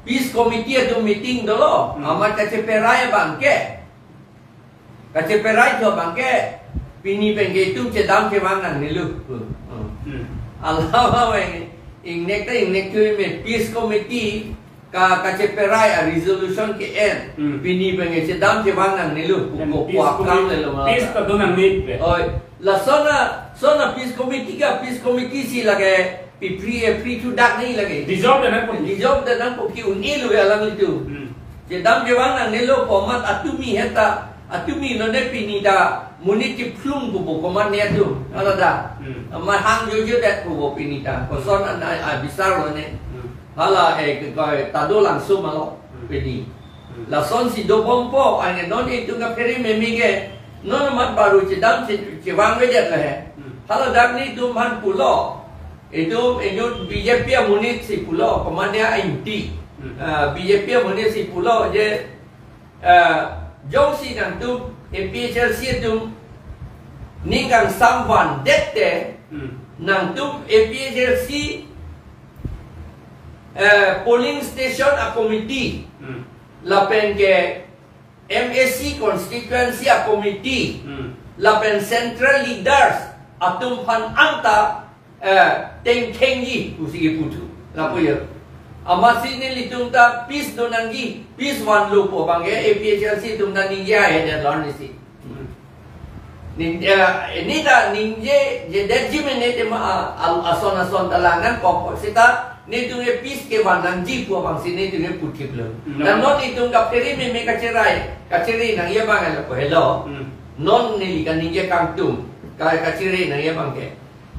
Peace Committee atum meeting dolo, Hmm. amat kacheperai abang ke. Kacheperai tho abang ke, pini pen ke itum chedam chevang nangnelo. Hmm. Hmm. Alama weng, ingnek ta ingnek thui me Peace Committee ka, kacheperai a-resolution ke-en. Hmm. Pini pen ke chedam chevang nangnelo. Pu Then ko Peace kuakam Committee, lelo ma. Peace ta do nangne pe. Oi, lason a, son a Peace Committee ka, Peace Committee si lake pi free, eh, free to dak ni lake. Dissolve de nangpo. Dissolve de nangpo ke un-e lo ya alanglitum. Hmm. Chedam chevang nangnelo komat atumi heta, atumi lone pini ta monit kephlung pupo komat ne atum. Alada. Hmm. Amat hang jojo det pupo pini ta. Koson an a, a bisar lone. Hmm. Hala, eh, ke, ke, ta dolangso ma lo Hmm. pini. Hmm. Lasonsi dobompo, anke non itum kaphere meme ke, non amat baru chedam che-, chevang vedet lo he. Hmm. Hala dak nelitum aphan pulo. Itum inut B J P amonit si pulo, komatne a-M P. Hmm. Ah, B J P amonit si pulo je, ah, jongsi nangtum A P H L C atum ning kangsam vandet te, Hmm. nangtum A P H L C, eh, polling station a-committee, Hmm. lapen ke M A C constituency a-committee, Hmm. lapen central leaders atum aphan anta, eh, tengthengji pusi kepu thu. Lapu ya. Amatsi nelitum ta peace do nangji, peace vanlo pu abang ke A P H L C atum ta ningje ahedet lo arnisi. Hmm. Ning, eh, neli ta ningje, jedetji mene tema, ah, al-, ason ason ta lang nangkok seta, nelitum ke peace kevan nangji pu abangsi nelitum ke puthip lo. Hmm. Dan non itum kaphere meme kacherai, kachere nangji abang lo ko helo. Hmm. Non neli kaningje kangtum, ka-, kachere nangji abang ke.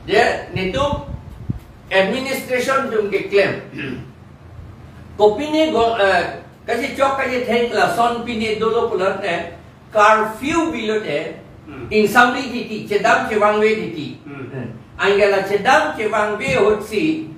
Je, nelitum administration atum keklem. Kopine go, eh, kachechok kachetheng lason pine dolo pulote, curfew bilote, Hmm. ingsamri titi, chedam chevangve titi. Hmm. Hmm. Anke la chedam chevangve ahutsi,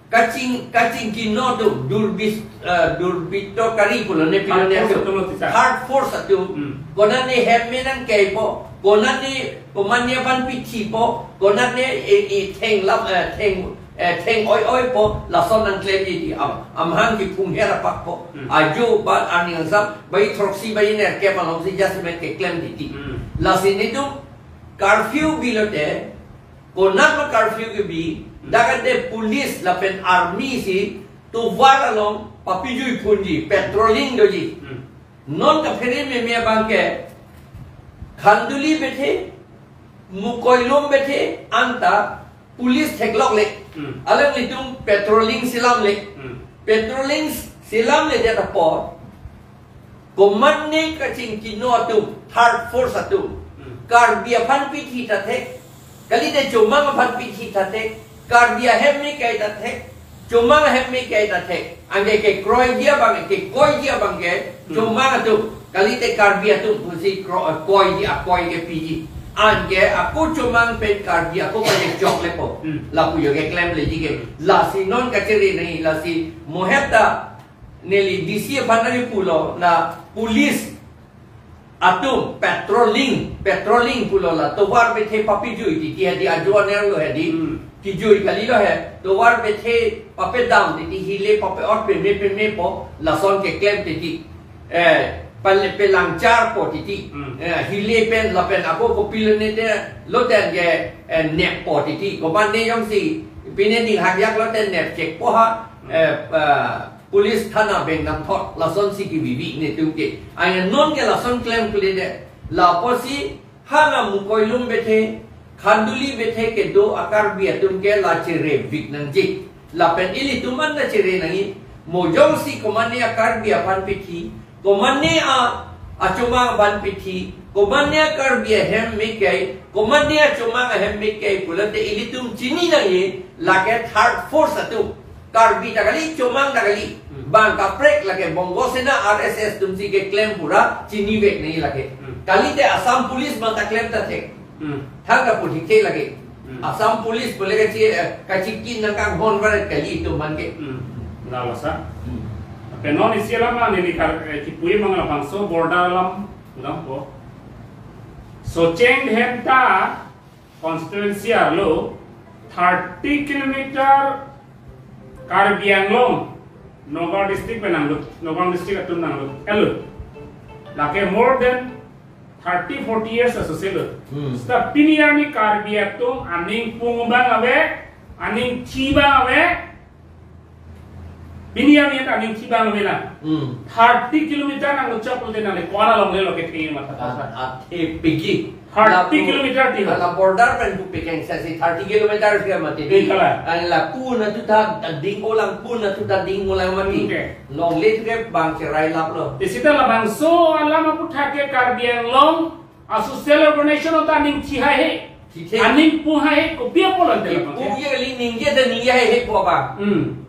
kaching, kachingkino atum, durbis-, eh, durbitokari pulo ne pilo ne Third force atum. Atum lo tisa. Third force atum. Hmm. Konatne hem me nangkeipo, konatne komatne aphan pithipo, konatne e, e, theng lam, eh, theng, eh, theng oi-oipo, lason nangklemji ti am, amahang kiphung her apakpo. Hmm. Ajo ba arni kangsam, bai throksi bai nerkep alongsi adjustment keklem titi. Hmm. Lasi nelitum curfew bilote, konat ma curfew kebi, Hmm. dak ante police lapen army si tovar along papijui phunji, patrolling doji. Hmm. Non kaphere meme abang ke, Khanduli bethe, Mukoilum bethe, anta police theklokle. Hmm. Alanglitum patrolling selamle. Hmm. Patrolling selamledet apot, komatne kachingkino atum, third force atum, Hmm. Karbi aphan pithi ta thek, kalite Chomang aphan pithi ta thek, Karbi ahem me kai ta thek, Chomang ahem me kai ta thek. Anke kekroiji abang, kekoiji abang ke, Hmm. Chomang atum, kalite Karbi atum pusi kro-, koiji, akoi kepiji. Anke ako Chomang pen Karbi ako kachechoklepo. Hmm. Lapu yo keklemleji ke. Hmm. Lasi non kachere nangji, lasi mo heta neli D C aphan nangkipulo, la police atum patrolling, patrolling pulo la tovar bethe papijui titi hedi, ajo anerlo hedi. Hmm. Kijui kalilo he, tovar bethe papedam titi, hile pape-ot peme pemepo, lason keklem titi. Eh, pale pelangcharpo titi. Hmm. Eh, hile pen lapen ako kopilone te lote ke, eh, neppo titi. Komatne jongsi pine ning hajak lote nepchekpo ha, Hmm. eh, eh, Police thana beng nangthot, lasonsi kevivi netum ke. Aya non ke lason klemkledet. Lapusi hala Mukoilum bethe, Khanduli bethe kedo a-Karbi atum ke la cherevik nangji. Lapen ilitum an la chere nangji. Mo jongsi komatne a-Karbi aphan pithi, komatne a, achomang aphan pithi, komatne a-Karbi ahem mekai, komatne achomang ahem mekai pulote ilitum chini nangji, lake third force atum. Karbi ta kali, chomang ta kali. Hmm. Bang kaprek lake Bongo Sena, R S S atumsi keklem pura chinivek nangji lake. Hmm. Kalite Assam Police bang ta klem ta thek. Hmm. Thang ta pu thik the lake. Hmm. Assam Police pu lake chi, eh, kachikin nangkanghon varet kali itum aphan ke. Hmm. Lalo sa. Hmm. Pen non isi alam neli kar, eh, kipuji abang labangso border alam dampo. Socheng Dhenta constituency arlo thirty kilometer Karbi Anglong, Nagaon district pen nanglut, Nagaon district atum nanglut, elo. Lake more than thirty, forty years asose lo. Hmm. Seta pini arni Karbi atum aning pung abang ave, aning thi abang ave, pini arni ta aning thi abang ave na. Hmm. Thirty kilometer nangluchok pulote nangli ko-an alongle lo kethe matha. A, athe pigi. Thirty kilometer ti ho. La border pen pu pekeng sasi thirty kilometer ke mati. Pekala. An la pu na tu ta ding olang, pu na tu ta ding olang mati. Okay. Longle tu ke bang cherai lap lo. Te seta labangso alam aputhak ke Karbi Anglong a-social organization ta aning thi haihe. Thi the. Aning pung haihe, kopi apot ante labang. Pung ye kali, ningje de ningje haihe pu abang. Hmm.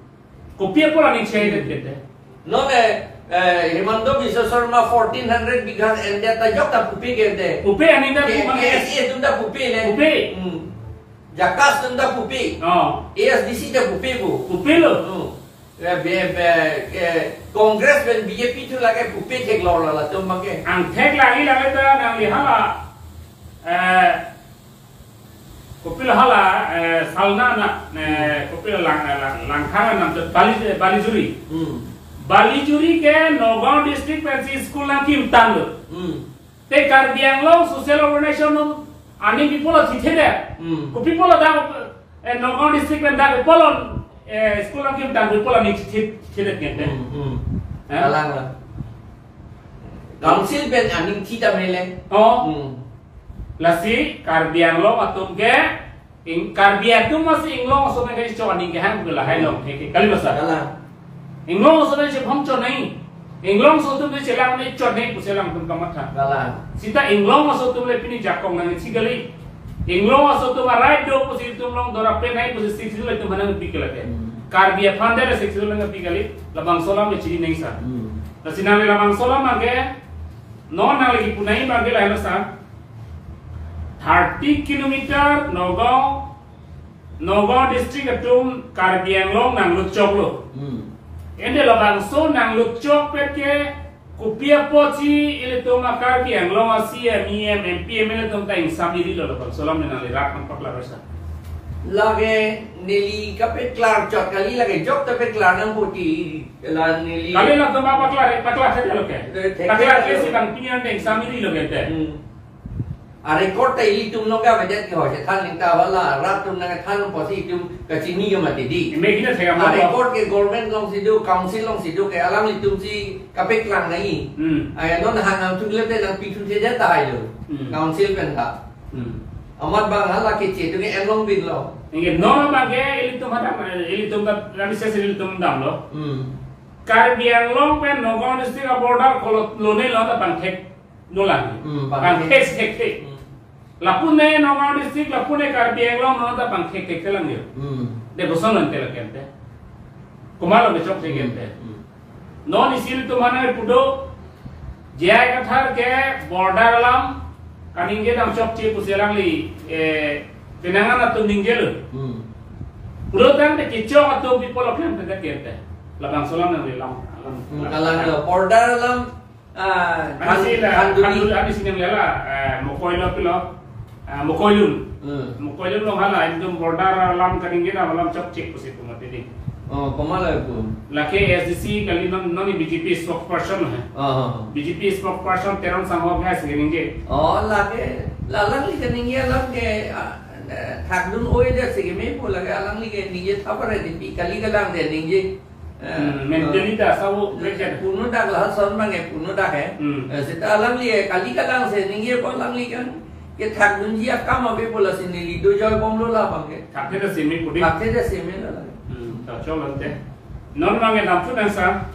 Kopi apot aning thi haihe Hmm. kete. Non, eh, eh, Himanta Biswa Sarma fourteen hundred bighas endet ta jok ta pupe kente. Pupe aning ta K-, pupe. K S A atum ta pupe le. Pupe. Hmm. JACAS atum ta pupe. Oh. A S D C ta pupe pu. Pupe lo. Hmm. Eh, be, be, eh, Congress pen B J P thu lake pupe theklong lo latum abang ke. Angthek lagi lagi ta nangli hala. Eh, kopilo hala, eh, Salna na, eh, kopilo lang, eh, lang, Langkhang nam to Bali, Balijuri. Hmm. Balijuri ke Nagaon district pensi school nangkim tanglo. Hmm. Te Karbi Anglong social organization atum aning pi pulo thithedet. Hmm. Kopi pulo dak, eh, Nagaon district pen dak pulo, eh, school nangkim tang kopi pulo aning thithe, thithedet kente. Hmm, hmm. Eh? Kalang la. Council pen aning thi ta mele. Oh. Hmm. Lasi Karbi Anglong atum ke Ing-, Karbi atum masi Inglong aso pen kachechok aning kehang pu lahai long thek kali masa. Kalang. Inglong aso pen chephamchot nai. Inglong aso atum pen chelang nai chot nai pusi alangtum kamatha. Kalang. Seta Inglong aso atum le pini jakong nangji kali. Inglong aso atum a-right do pusi itum long dora pen nai pusi Sixth Schedule itum aphan nangpi ke lake. Hmm. Karbi aphan de le Sixth Schedule nangpi kali. Labangso alam le chini nai sa. Hmm. Lasi nangli labangso alam abang ke non nangli kipu nai abang ke lahai lo sa. Thirty kilometer Nagaon, Nagaon district atum Karbi Anglong nangluchoklo. Hmm. Ante labangso nangluchok pet ke kopi apotsi ilitum a-Karbi Anglong a-C E M, E M, M P, M L A atum ta ingsam iri lo, labangso alam nangli rat nangpaklar sa. Lake neli kapeklar chot kali, lake jok ta peklar nang poti la neli. Kali latum paklar, paklar saja lo ke. Eh, thek Paklar thek ke lo. Si bang pini ante ingsam iri lo ke te. Hmm. A-record ta ilitum nangkavedet ke ho, chethan ning ta hala, rat atum nangthan apotsi itum kachini ke mati di. Ime kina thek amlo. A-record ke government alongsi do, council alongsi do ke alanglitumsi kapeklang nai. Hmm. Aya non hang nangthu le te nangpithu thedet tahai lo. Hmm. Council pen ta. Hmm. Amat bang hala keche atum ke en longbin lo. Anke non abang ke ilitum hadak, ilitum ta, kami sesi ilitum damlo. Hmm. Karbi Anglong pen Nagaon district a-border kolo lone lo ta pangthek dolang. Hmm, pangthek. Pangthek thek thek. Hmm. Lapu ne Nagaon district, lapu ne Karbi Anglong non ta pangthek thek thelang yo. Hmm. De boson non tela kente. Komatlo kechok thek kente. Hmm. Non isi ilitum aphan nangpu do, J I Kathar ke border alam kaningje dam chokche pusi alangli, eh, penang an atum ningjelo. Hmm. Pulo tangte kechok atum pi pulo klem pen kente. Labangso alam nangli lam, lam. Hmm, kalang lo border alam, ah, Ani si la, Khanduli. Khanduli, ani si nangli la, eh, Mokoilo pilo. Ah, Mokoilum. Hmm. Mokoilum along hala, itum border alam kaningje dam alam chokche pusi pu mati di. Oh, komatlo pu? Lake A S D C kali non, non B J P spokesperson hai. Oh, oh, oh. B J P spokesperson Teron Sangho hai si ningje. Oh, lake, la alangli kaningje alam ke, ah, eh, thakdun oi de si ke me pu lake alangli kaningje thapar di pi kali kalang de ningje. Hmm, mentally ta sabo, eh, bek kan. Punu dak lason abang ke, punu dak ke. Hmm. Eh, seta alangli, eh, kali kalang si ningje apot alangli kan. Kethak dunji akam ave pu lasi neli dojoi bomlo labang ke. Thakthedetsi me pu di. Thakthedetsi me la. Hmm, ta chok lante. Non abang ke nampu nang sa.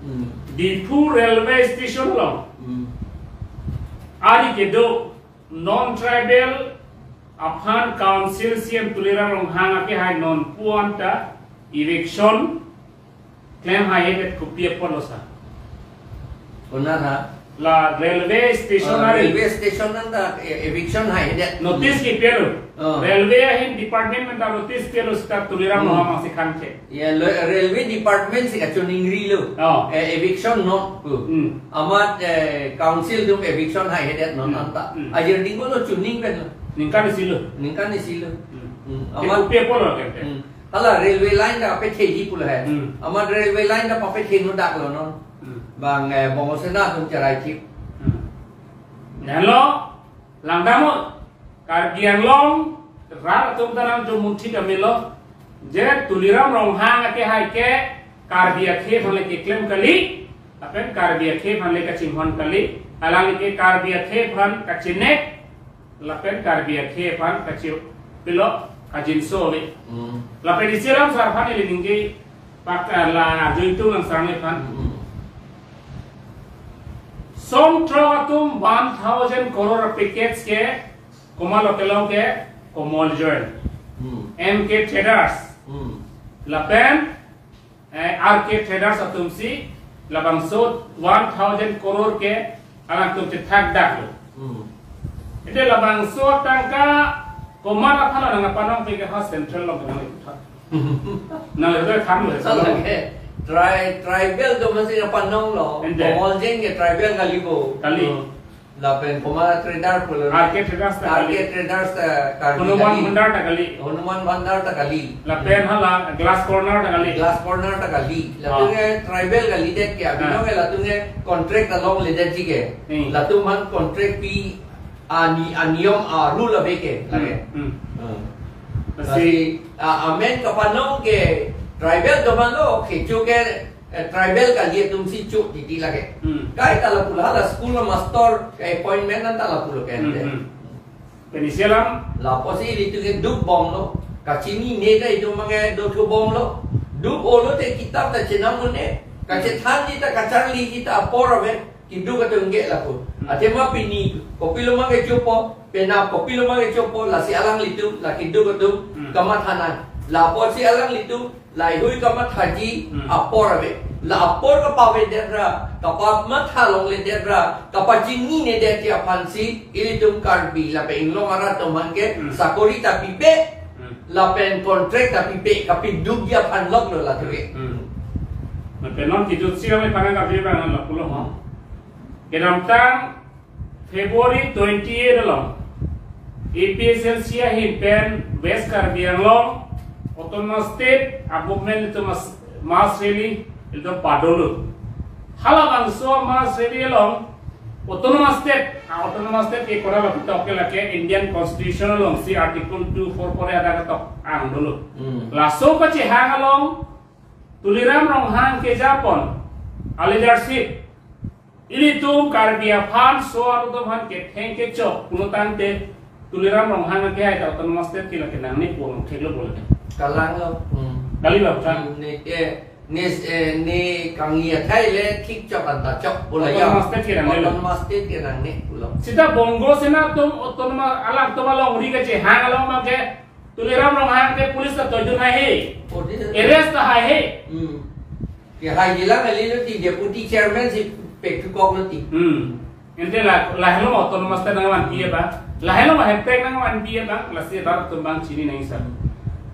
Hmm. Diphu railway station along. Hmm. Ari kedo non-tribal aphan Council C E M Tuliram Ronghang akehai non puan ta eviction klem haihedet, kopi apotlo sa? Konat ha? La railway station, ah, ari. Railway station nang ta e-, eviction haihedet. Notice kepilo. Oh. Railway ahin department pen ta notice pilo seta Tuliram, hmm, Ronghang si khang che. Ya, lo, railway department si kachoningrilo. Oh. Eh, eviction not pu. Hmm. Amat, eh, council atum eviction haihedet non, hmm, anta. Hmm. Ajir dingko lo, choning pen lo. Ningkan isi lo. Ningkan isi lo. Hmm. Hmm. Amat, kopi apotlo kan? Hmm. Hala railway line ta kapetheji pulo he. Hmm. Amat railway line ta papetheno dak lo non. Hmm. Bang, eh, Bongo Sena atum cherai chip. Hmm. Nalo, langdamlo, Karbi Anglong rat atum ta nangjo munthi ta melo. Je Tuliram Ronghang akehai ke Karbi akhei aphan le keklem kali, lapen Karbi akhei aphan le kachinghon kali, alangli ke Karbi akhei aphan kachinek, lapen Karbi akhei aphan kachi pilo kajinso ave. Hmm. Lapen isi alam sar aphan ili ningje pak, eh, la arju itum nang sarang aphan. Hmm. Songthrok atum one thousand crore package ke komatlo kelong ke, Komol Join. Hmm. M K Traders. Hmm. Lapen, eh, R K Traders atum si labangso one thousand crore ke alangtum chethak dak lo. Hmm. Ite labangso tangka komat aphan nangpanong pi ke ha, central along nang ithak. Nang ithak tham lo. Salah ke. Tri-, tribal do masih panong lo. Ente. Komol Join ke tribal kali bo. Kali. Hmm. Lapen komat trader pulo. R K Traders ta kali. R K Traders ta Karbi Hanuman kali. Bhandar ta kali. Hanuman Bhandar ta kali. Lapen hala Glass Corner ta kali. Glass Corner ta kali. Latum, ah, ke tribal kalidet ke, ah, abinong ke latum ke contract along ledetji ke. Hmm. Latum aphan contract pi ani-, aniyom, ah, rule ave ke, hmm, lake. Hmm. Hmm. Lasi, lasi, ah, amen kapanong ke tribal doman lo, kecho ke, eh, tribal kali atum si cho titi lake. Hmm. Kaita lapulo, hala school master ke appointment anta lapulo ke. Hmm, ante. Hmm. Pen isi alam? Lapusi ilitum ke duk bomlo. Kachinine ta itum abang ke dothu bomlo. Duk olo te kitap ta chenam un-e. Kachethanji ta kacharliji ta apor ave. Keduk atum ke lapu. Hmm. Athema pini kopilo ma kechopo, penap kopilo ma kechopo, lasi alanglitum, la keduk atum, hmm, kamatha nang. Lapusi alanglitum, laheihui kamathaji, hmm, apor ave. La apor kapavedet ra, kapamatha longledet ra, kapachininedet aphansi, ilitum Karbi lapen inglong arat atum aphan ke, hmm, sakori ta pipe, hmm, lapen contract ta pipe, kapedukji aphan lok lo latum ke. Hmm. Lapen non keduk si kami panang kapi panang lapulo ho. Hmm. Kedamtang February twenty-eight along, A P H L C ahin pen West Karbi Anglong Autonomous State a-movement itum mass, mass rally itum padolo. Halabangso mass rally along Autonomous State, ah, Autonomous State ke koda lapu tok ke lake Indian Constitution alongsi Article two four four A hadak tok ang dolo. Hmm. Laso kachehang along Tuliram Ronghang kejapon a-leadership, ilitum Karbi aphan, so-arlo atum aphan ketheng kechok pulo tangte Tuliram Ronghang akehai ta Autonomous State ke lake nangne pu along theklo bole. Kalanglo. Hmm. Kali ba, kan? Hmm, ne ke, ne, eh, ne kangni athai le thik chok anta chok pulo ya. Autonomous State ke nangnelo. Autonomous State ke nangne pulo. Seta Bongo Sena atum Autonomous, alangtum alongri kachehang along abang ke Tuliram Ronghang ke police ta toidun haihe. Police ta. Arrest ta haihe. Hmm. Kehaijilang kali lo ti, deputy chairman si pekthukok lo ti. Hmm. Ante la, lahelo ma Autonomous State nangvanpi abang. Lahelo ma hemprek nangvanpi abang. Lasi rat atum abang chini nangji sa.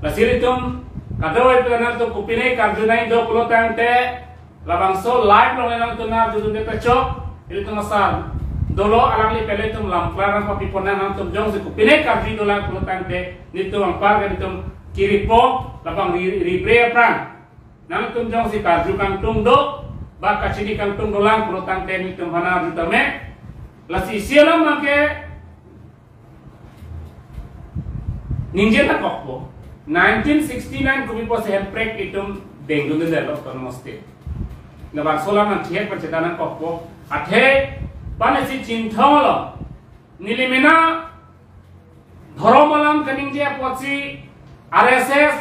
Lasi ilitum kadokave pen nangtum kopine karju nangji do pulo tangte, labangso live along nangtum nang arjudunde ta chok, ilitum asar dolo, alangli pele itum lam klar nangpapipon nang, nangtum jongsi kopine karju dolang pulo tangte, nelitum anpar ke nelitum kiripo, labang ri-, ribre aphrang. Nangtum jongsi karju kangtung do, ba kachini kangtung dolang pulo tangte nelitum aphan arju tame. Lasi isi alam abang ke ningje ta kokpo. Nineteen sixty-nine kopi pusi hemprek itum bengdun detlo autonomous state. Labangso alam nangchihek pen cheta nangkokpo. Athe pan isi chinthong lo. Neli mena dhorom alam kaningje apotsi R S S,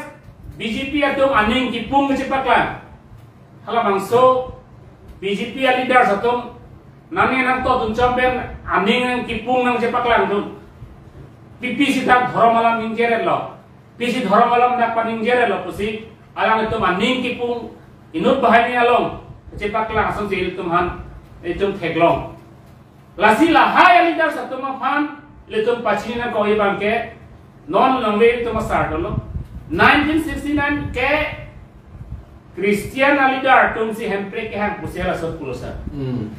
B J P atum aning kipung kachepaklang. Halabangso B J P a leaders atum nangning nangtotdun chom pen aning nangkipung nangchepaklang dun. Pi pi sita dhorom alam ningjeretlo. Pisi dhorom alam dak paningjeretlo pusi alanglitum aning kipung inut banghini along chepaklang asonsi ilitum aphan itum theklong. Lasi lahai a leaders atum aphan ilitum pachini nangkok abangke non nangve ilitum asar dolo. Nineteen sixty-nine ke Christian a leader atumsi hemprek kehang pusi laso pulo sir. Hmm.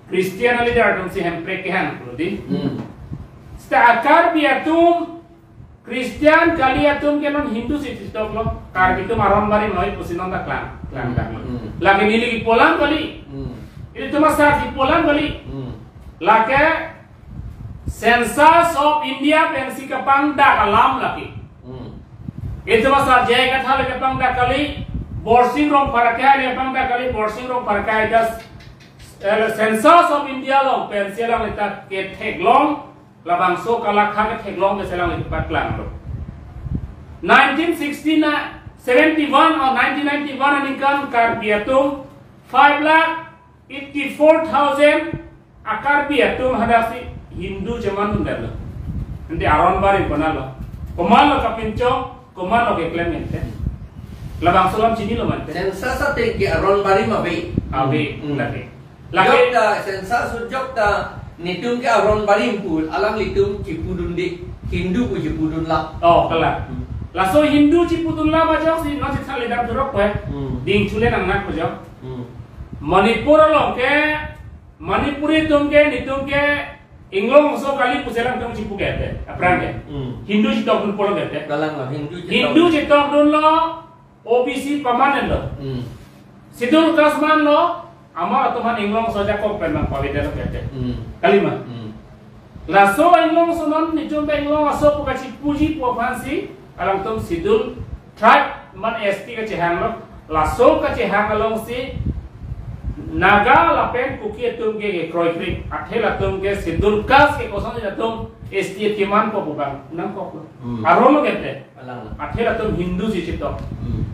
Christian a leader atumsi hemprek kehang pulo di. Hmm. Seta a Karbi atum Christian kali atum ke non Hindu si chetoklo. Karbi atum aron barim noi pusi non ta klang, klang, klang. Hmm. Lake neli kipu alam kali. Hmm. Ilitum asar kipu alam kali. Hmm. Lake Census of India pensi kapangdak alam lake. Hmm. Ilitum asar J I Kathar le kapangdak kali, Borsing Rongphar akhei le kapangdak kali, Borsing Rongphar akhei das, eh, Census of India along pensi alanglitum ketheklong, labangso kalakha ketheklong ke selang ipaklang lo. Nineteen sixty na, seventy-one or nineteen ninety-one aningkan Karbi atum five lakh eighty-four thousand a Karbi atum hadaksi Hindu cheman undar lo. Ante aron barim konat lo. Komat lo kapinchong, komat lo keklem ente. Labangso alam chinilo mante. Census ateng ke aron barim ave. Ave, hmm, lake. Lake. Jok ta census jok ta netum ke aron barim pu alanglitum chipudunde, Hindu pu chipudunla. Oh, kalang. Hmm. Laso Hindu chipudunla ba joksi non si thali dam jurok pe. Hmm. Ding chule nangnak pe jok. Hmm. Manipur along ke, Manipuri atum ke, netum ke Inglong aso kali pusi alangtum chipu kete, aphrang ke. Hmm. Hindu chetokdun pulo kete. Kalang lo, Hindu chetok. Hindu chetokdunlo, O B C permanent lo. Hmm. Schedule caste manlo, amat atum aphan Inglong aso ajakong pen nangpavedetlo kete. Hmm. Kalima. Hmm. Laso Inglong aso non netum ta Inglong aso pu kachipuji pu aphansi alangtum Schedule Tribe man S T kachehanglo. Laso kachehang alongsi Naga lapen Kuki atum ke kekroikre. Athe latum ke Schedule Caste ke kosonsi latum S T kemanpo pu abang nangkoklo. Hmm. Aron lo kete. Alang lo. Athe latum Hindu si chetok. Hmm.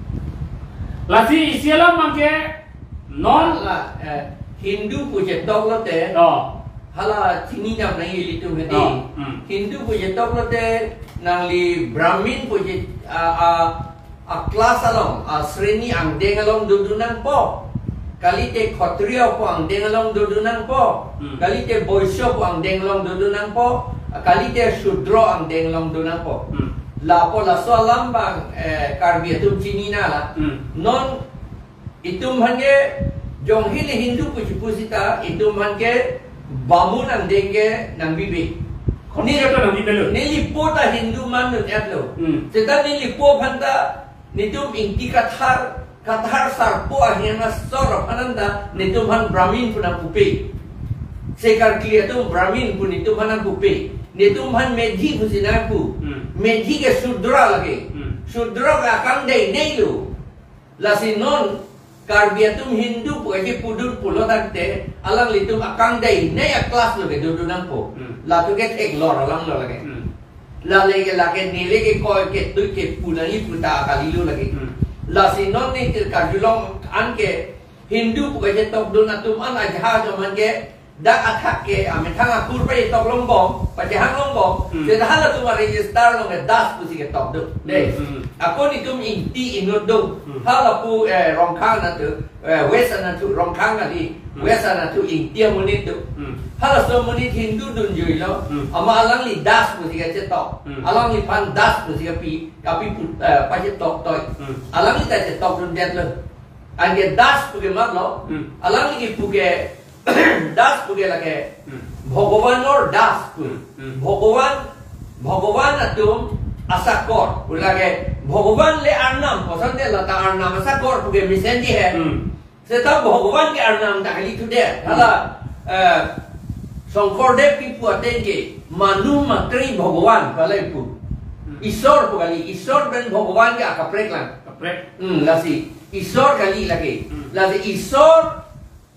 Lasi isi alam abangke non la, eh, Hindu pu chetok lote. Oh. Hala chini nam nang ilitum hedi. Oh, hmm. Hindu pu chetok lote nangli Brahmin pu che, a, a, a class along, a sreni angdeng along dodun nangpo. Kalite Kshatriya pu angdeng along dodun nangpo. Hmm. Kalite Vaishya pu angdeng along dodun nangpo. Kalite Shudra angdeng along dodun nangpo. Hmm. Lapu laso alam abang, eh, Karbi atum chinina la. Hmm. Non itum aphan ke jongsi le Hindu pu chipu sita, itum aphan ke Bamun angdeng ke nangbibe. Khotri ta nangbibe lo. Nelipo ta Hindu man dun-et lo. Hmm. Seta nelipo aphan ta netum Ingti Kathar, Kathar sarpo ahin asor aphan ta netum aphan Brahmin pu nangpupe. Sekarkli atum Brahmin pu netum aphan nangpupe. Netum aphan Medhi pusi nangpu. Hmm. Medhi ke Shudra lake. Hmm. Shudra ke akangdeinei lo. Lasi non Karbi atum Hindu pu kachipudun pulo tangte alanglitum akangdeinei a class lo ke dodun nangpo. Hmm. Latum ke theklor alam lo lake. Hmm. Lale ke lake neli ke koi ke tui ke pu nangji pu ta kali lo lake. Hmm. Lasi non ne ke karjulong an ke Hindu pu kachetokdun atum an ajahak atum an ke dak athak ke amethang akur pachetokdun longbom, pachehang longbom, hmm, seta halatum a register along ke Das pusi ketokdun. Dei. Hmm, hmm. Ako netum Ingti inut do. Hmm. Halapu, eh, Rongkhang anatthu, eh, West anatthu, Rongkhang kali, hmm, West anatthu Ingti amonit do. Hmm. Halaso amonit Hindu dunjui lo. Hmm. Amat alangli Das pusi kachetok. Hmm. Alangliphan Das pusi kapi, kapi pu, eh, pachetok toi. Hmm. Alangli ta chetokdundet lo. Anke Das pu ke mat lo. Hmm. Alangli kipu ke Das pu ke lake, hmm, Bhagavan or Das pu. Hmm, hmm. Bhagavan, Bhagavan atum asakor. Pu lake Bhagavan le arnam, koson de lata arnam asakor pu ke mesenji he. Hmm. Seta Bhagavan ke arnam ta kali thu de. Hmm. Hala, eh, Shankardev kipu ateng ke Manu Matri Bhagavan pu la kipu. Hmm. Isor pu kali, Isor pen Bhagwan ke akaprek lang. Kaprek. Hmm, lasi Isor kali lake. Hmm. Lasi Isor,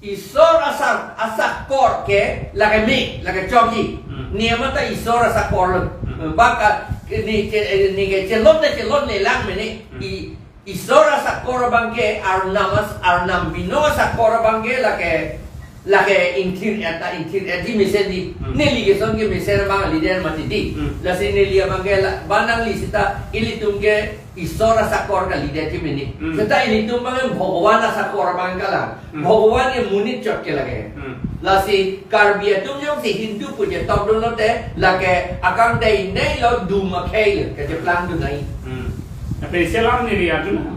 Isor asa, asakor ke lake me, lake chokji. Hmm. Ne mata Isor asakor lo. Hmm. Baka ne che, ne ke chelot ne chelot ne lang mene. Hmm. I Isor asakor abangke, Arnam as-, Arnam binong asakor abangke lake, lake ingthir-et ta ingthir-etji mesen di. Hmm. Neli ke son ke mesen abang leader mati di. Hmm. Lasi neli abangke la, ba nangli seta ilitum ke Isor asakor ka leader ji mene. Hmm. Seta ilitum abangke Bhagwan asakor abang kalang. Hmm. Bhagwan ke monit chot ke lake. Hmm. Lasi Karbi atum jongsi Hindu pu chetokdun lote lake akam dei nei lo, dum akhei lo, kacheplang dun nai. Hmm. Tapi selam ni ria tu na.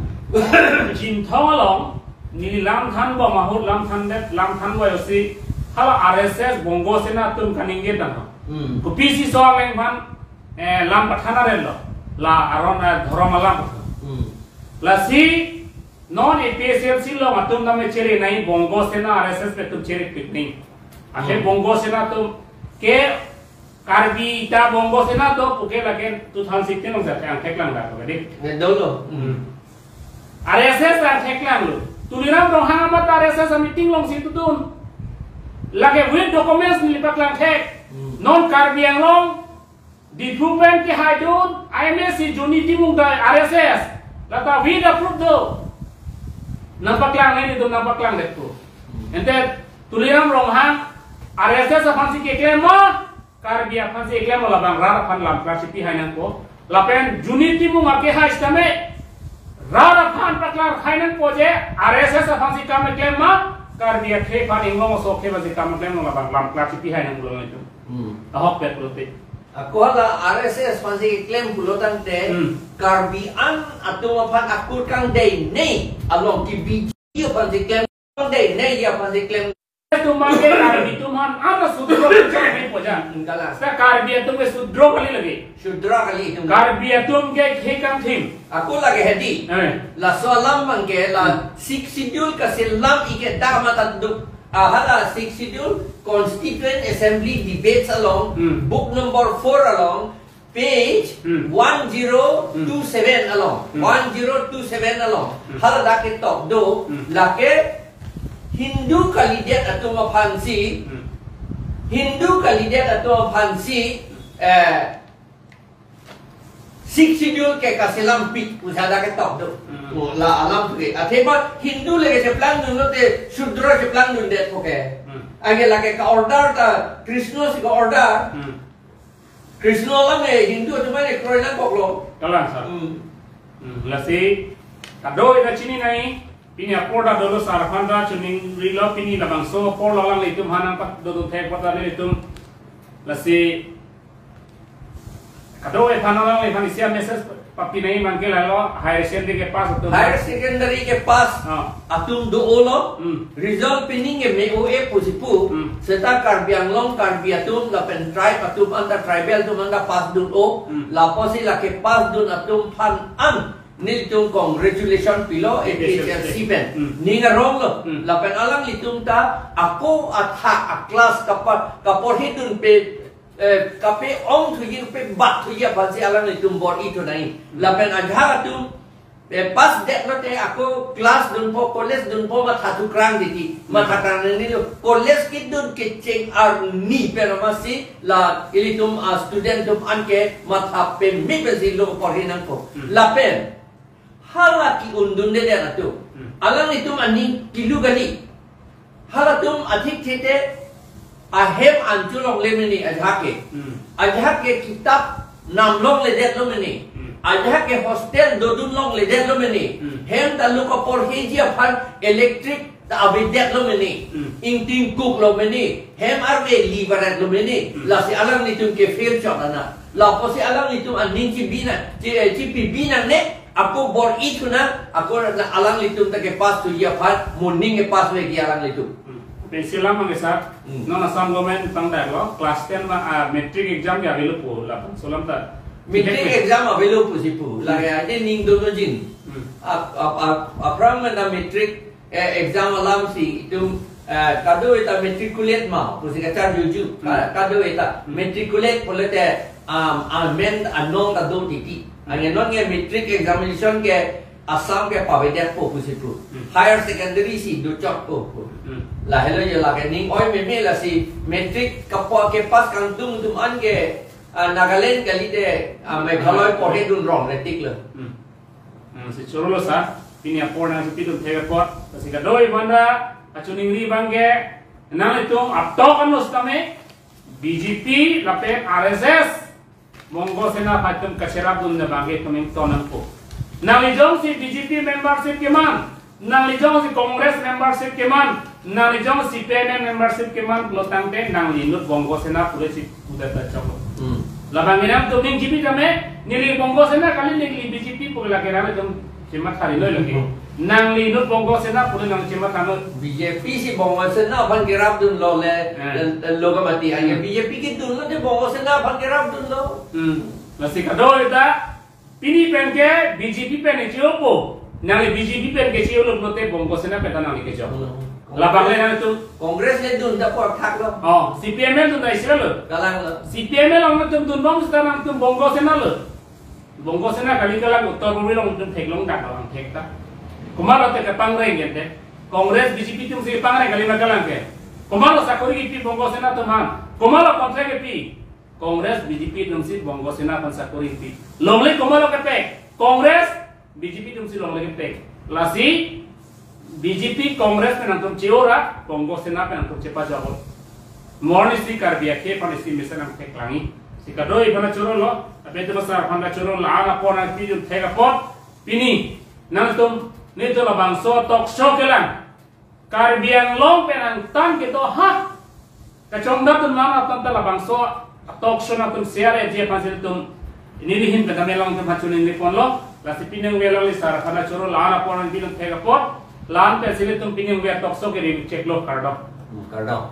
Chinthong along, neli lam thanbom ahut, lam thandet, lam thanbom ahut si, hala R S S Bongo Sena atum kaningje tang. Hmm. Kopisi so aleng aphan, eh, lam pathana ren lo. La aron, eh, dhorom alam. Hmm. Lasi non A P H L C along atum tame chere nai, Bongo Sena R S S pen atum cherepik nai. Athe Hmm. Bongo Sena atum ke Karbi ta Bongo Sena do puke lake two thousand sixteen along sa angthek lang da ko dei. Ne dolo. Hmm. R S S angthek lang lo. Tuliram Ronghang amat R S S a meeting alongsi dodun. Lake with documents neli paklang thek. Hmm. Non Karbi Anglong Diphu pen kehaidun, I M A si Johnny Timung ta R S S. Lata with approve do. Nangpaklang nai, nelitum nangpaklang det pu. Ante Tuliram Ronghang R S S aphansi keklem ma, Karbi aphansi keklem ma, labang rat aphan lam klasi pihai nangpo. Lapen Johnny Timung akehai sitame, rat aphan paklang hai nangpo je, R S S aphansi kam keklem ma, Karbi akhei aphan, Anglong aso akhei aphansi kam keklem ma, labang lam klasi pihai nangpo nelitum. Hmm. Ahok pet pulote. Ako hala R S S aphansi keklem pulo tangte, Hmm. Karbi an atum aphan akur kangdei nei along kebiji aphansi klem, kangdei nei aphansi klem. Atum abangke Karbi atum aphan, ana Sudro kecil ni pojan. Enggak lah. Sa Karbi atum ke Sudro kali lake. Sudro kali atum. Karbi atum ke khei kangthim. Ako lake hedi. Eh. Laso alam abangke la Hmm. Sixth Schedule kaselam ike dam atat duk. Ahala Sixth Schedule Constituent Assembly Debates along, Hmm. book number four along, page Hmm. one zero two seven along, Hmm. one zero two seven along, Hmm. hala dak ketok do, Hmm. lake Hindu kalidet atum aphansi, Hmm. Hindu kalidet atum aphansi, eh, Sixth Schedule ke kaselampik, usa dak ketok do. Hmm. Oh, la alam tu ke. Athema Hindu lake cheplang dun lote, Sudro cheplang dundet puke. Hmm. Anke lake ka-order ta, Krishna si ka-order. Hmm. Krishna alam ke Hindu atum aphan kroi nangkoklo. Kalang, sir. Hmm. Hmm. Lasi, kadokave ta chini nai, pini apor ta dolo sir aphan ta chiningrilo, pini labangso apor lo alanglitum aphan nangpat dodun thek apor ta nelitum. Lasi, kadokave aphan alangliphan isi a-message papi nai abangke lalo, higher secondary ke pass atum. Higher secondary ke pass Ah. atum do-olo. Hmm. Result pining ke me-o-e pusi pu. Hmm. Seta Karbi Anglong, Karbi atum lapen tribe atum anta, tribal atum anta pass dun-o. Hmm. Lapusi lake pass dun atum aphan an nelitum congratulation pilo, Yes, yes, A P H L C yes. pen. Hmm. Ning arong lo. Hmm. Lapen alanglitum ta ako athak a-class kapa-, kaporhi dunpe, eh, kape-ong thuji, pe bat thuji aphansi alanglitum bor-i thu nai. Lapen ajahak atum, eh, pass det lote ako class dunpo, college dunpo matha thukrang titi. Matha krang nangji lo. College kedun kecheng arni pen amatsi la ilitum a-student atum anke matha peme pensi lo porhi nangpo. Hmm. Lapen hala ke-un dundedet atum. Hmm. Alanglitum aning kilu kali. Halatum athik thete ahem anchot longle mene ajahak ke. Hmm. Ajahak ke kitap nam longledetlo mene. Hmm. Ajahak ke hostel dodun longledetlo mene. Hmm. Hem ta lo kaporhiji aphan electric ta avedetlo mene. Hmm. Ingtingkuklo mene. Hem arve li varetlo mene. Hmm. Lasi alanglitum ke fail chot ana. Lapusi alanglitum aning chibi nang, chi-, eh, chipibi nangne, ako bor-i thu nang, ako na alanglitum ta ke pass thuji aphan, moning ke pass veji alanglitum. Hmm. Pensi lam abangke sir, Hmm. non Assam government tangdaklo, class ten ma, ah, matric exam ke avelo pu, labangso alam ta. Matric Matric. exam avelo pusi pu, Hmm. lake ade ning dono jin. Hmm. Ap-, ap-, ap-, aphrang mena matric, eh, exam alamsi itum, eh, kadokave ta matriculate ma pusi kacharjuju. Hmm. Ka-, kadokave ta Hmm. matriculate pulote Am, amen anong ta do titi. Anke non ke matric examination ke Assam ke pavedetpo pusi pu. Hmm. Higher secondary si dochotpo pu. Hmm. Lahelo je lake ning oi meme lasi matric kapo kepass kangtung tum an ke, ah, Nagaland kali de, ah, Meghalaya porhe dun rong le tik lo. Hmm. Hmm, si choro lo sir, pini apor nangchepidun thek apot, si kadoi banda, achiningri abang ke, nanglitum atok anus tame, B J P, lapen R S S, Bongo Sena aphan itum kacherapdun abang ke itum ington nangpo. Nangli jongsi B J P membership keman, nangli jongsi Congress membership keman, nangli jongsi C P I M membership keman pulo tangte nangli inut Bongo Sena pulo si pudet ta chok. Hmm. Labang inam tuming G P kame, neli Bongo Sena kali neli B J P pu lake nangli jong chematha ri noi lake. Hmm. Nangli inut Bongo Sena pulo nang chematha noi. B J P si Bongo Sena aphan kerapdunlo le, Eh. le, le lo kamati. Anke Hmm. B J P kedunlo de Bongo Sena aphan kerapdunlo. Hmm. Lasi kadoi ta, pini pen ke B J P pen ke chiopo. Nangli B J P pen ke chiolo pulote Bongo Sena pen ta nangli kejok. Hmm. Labang le nangtum. Congress le dun ta apor thaklo. Oh, C P I M dun ta isi lo. Kalang lo. C P I M along nangtum dunbom seta nangtum Bongo Sena lo. Bongo Sena kali kalang Uttar Purbi along nangtum theklong dak abang thek ta. Komatlo te kepangreng gente. Congress B J P atum si kepangreng kali ma kalang ke. Komatlo sakori kipi Bongo Sena atum aphan. Komatlo contract kipi. Congress, B J P atum si Bongo Sena aphan sakori pi. Longle komatlo kepek. Congress, B J P atum si longle kepek. Lasi, B J P, Congress pen nangtum cheora, Bongo Sena pen nangtum chepajok. Morning si Karbi akhei aphan isi mesen nangtheklangji. Si kadoi bana choro lo, ape tu masa aphan da choro la apor nangpidun thek apot, pini, nangtum, nelitum labangso talk show kelang. Karbi Anglong pen angtan kedo ha. Kachongdat atum nang atum ta labangso talk show nangtum share ji aphan si nelitum neli ahin pen ta melong atum aphan chiningri ponlo. Lasi pini ningve alangli sir aphan choro la apor nangpidun thek apot. La-an pen si nelitum pini ningve talk show ke ri cheklo kardom. Hmm, kardom.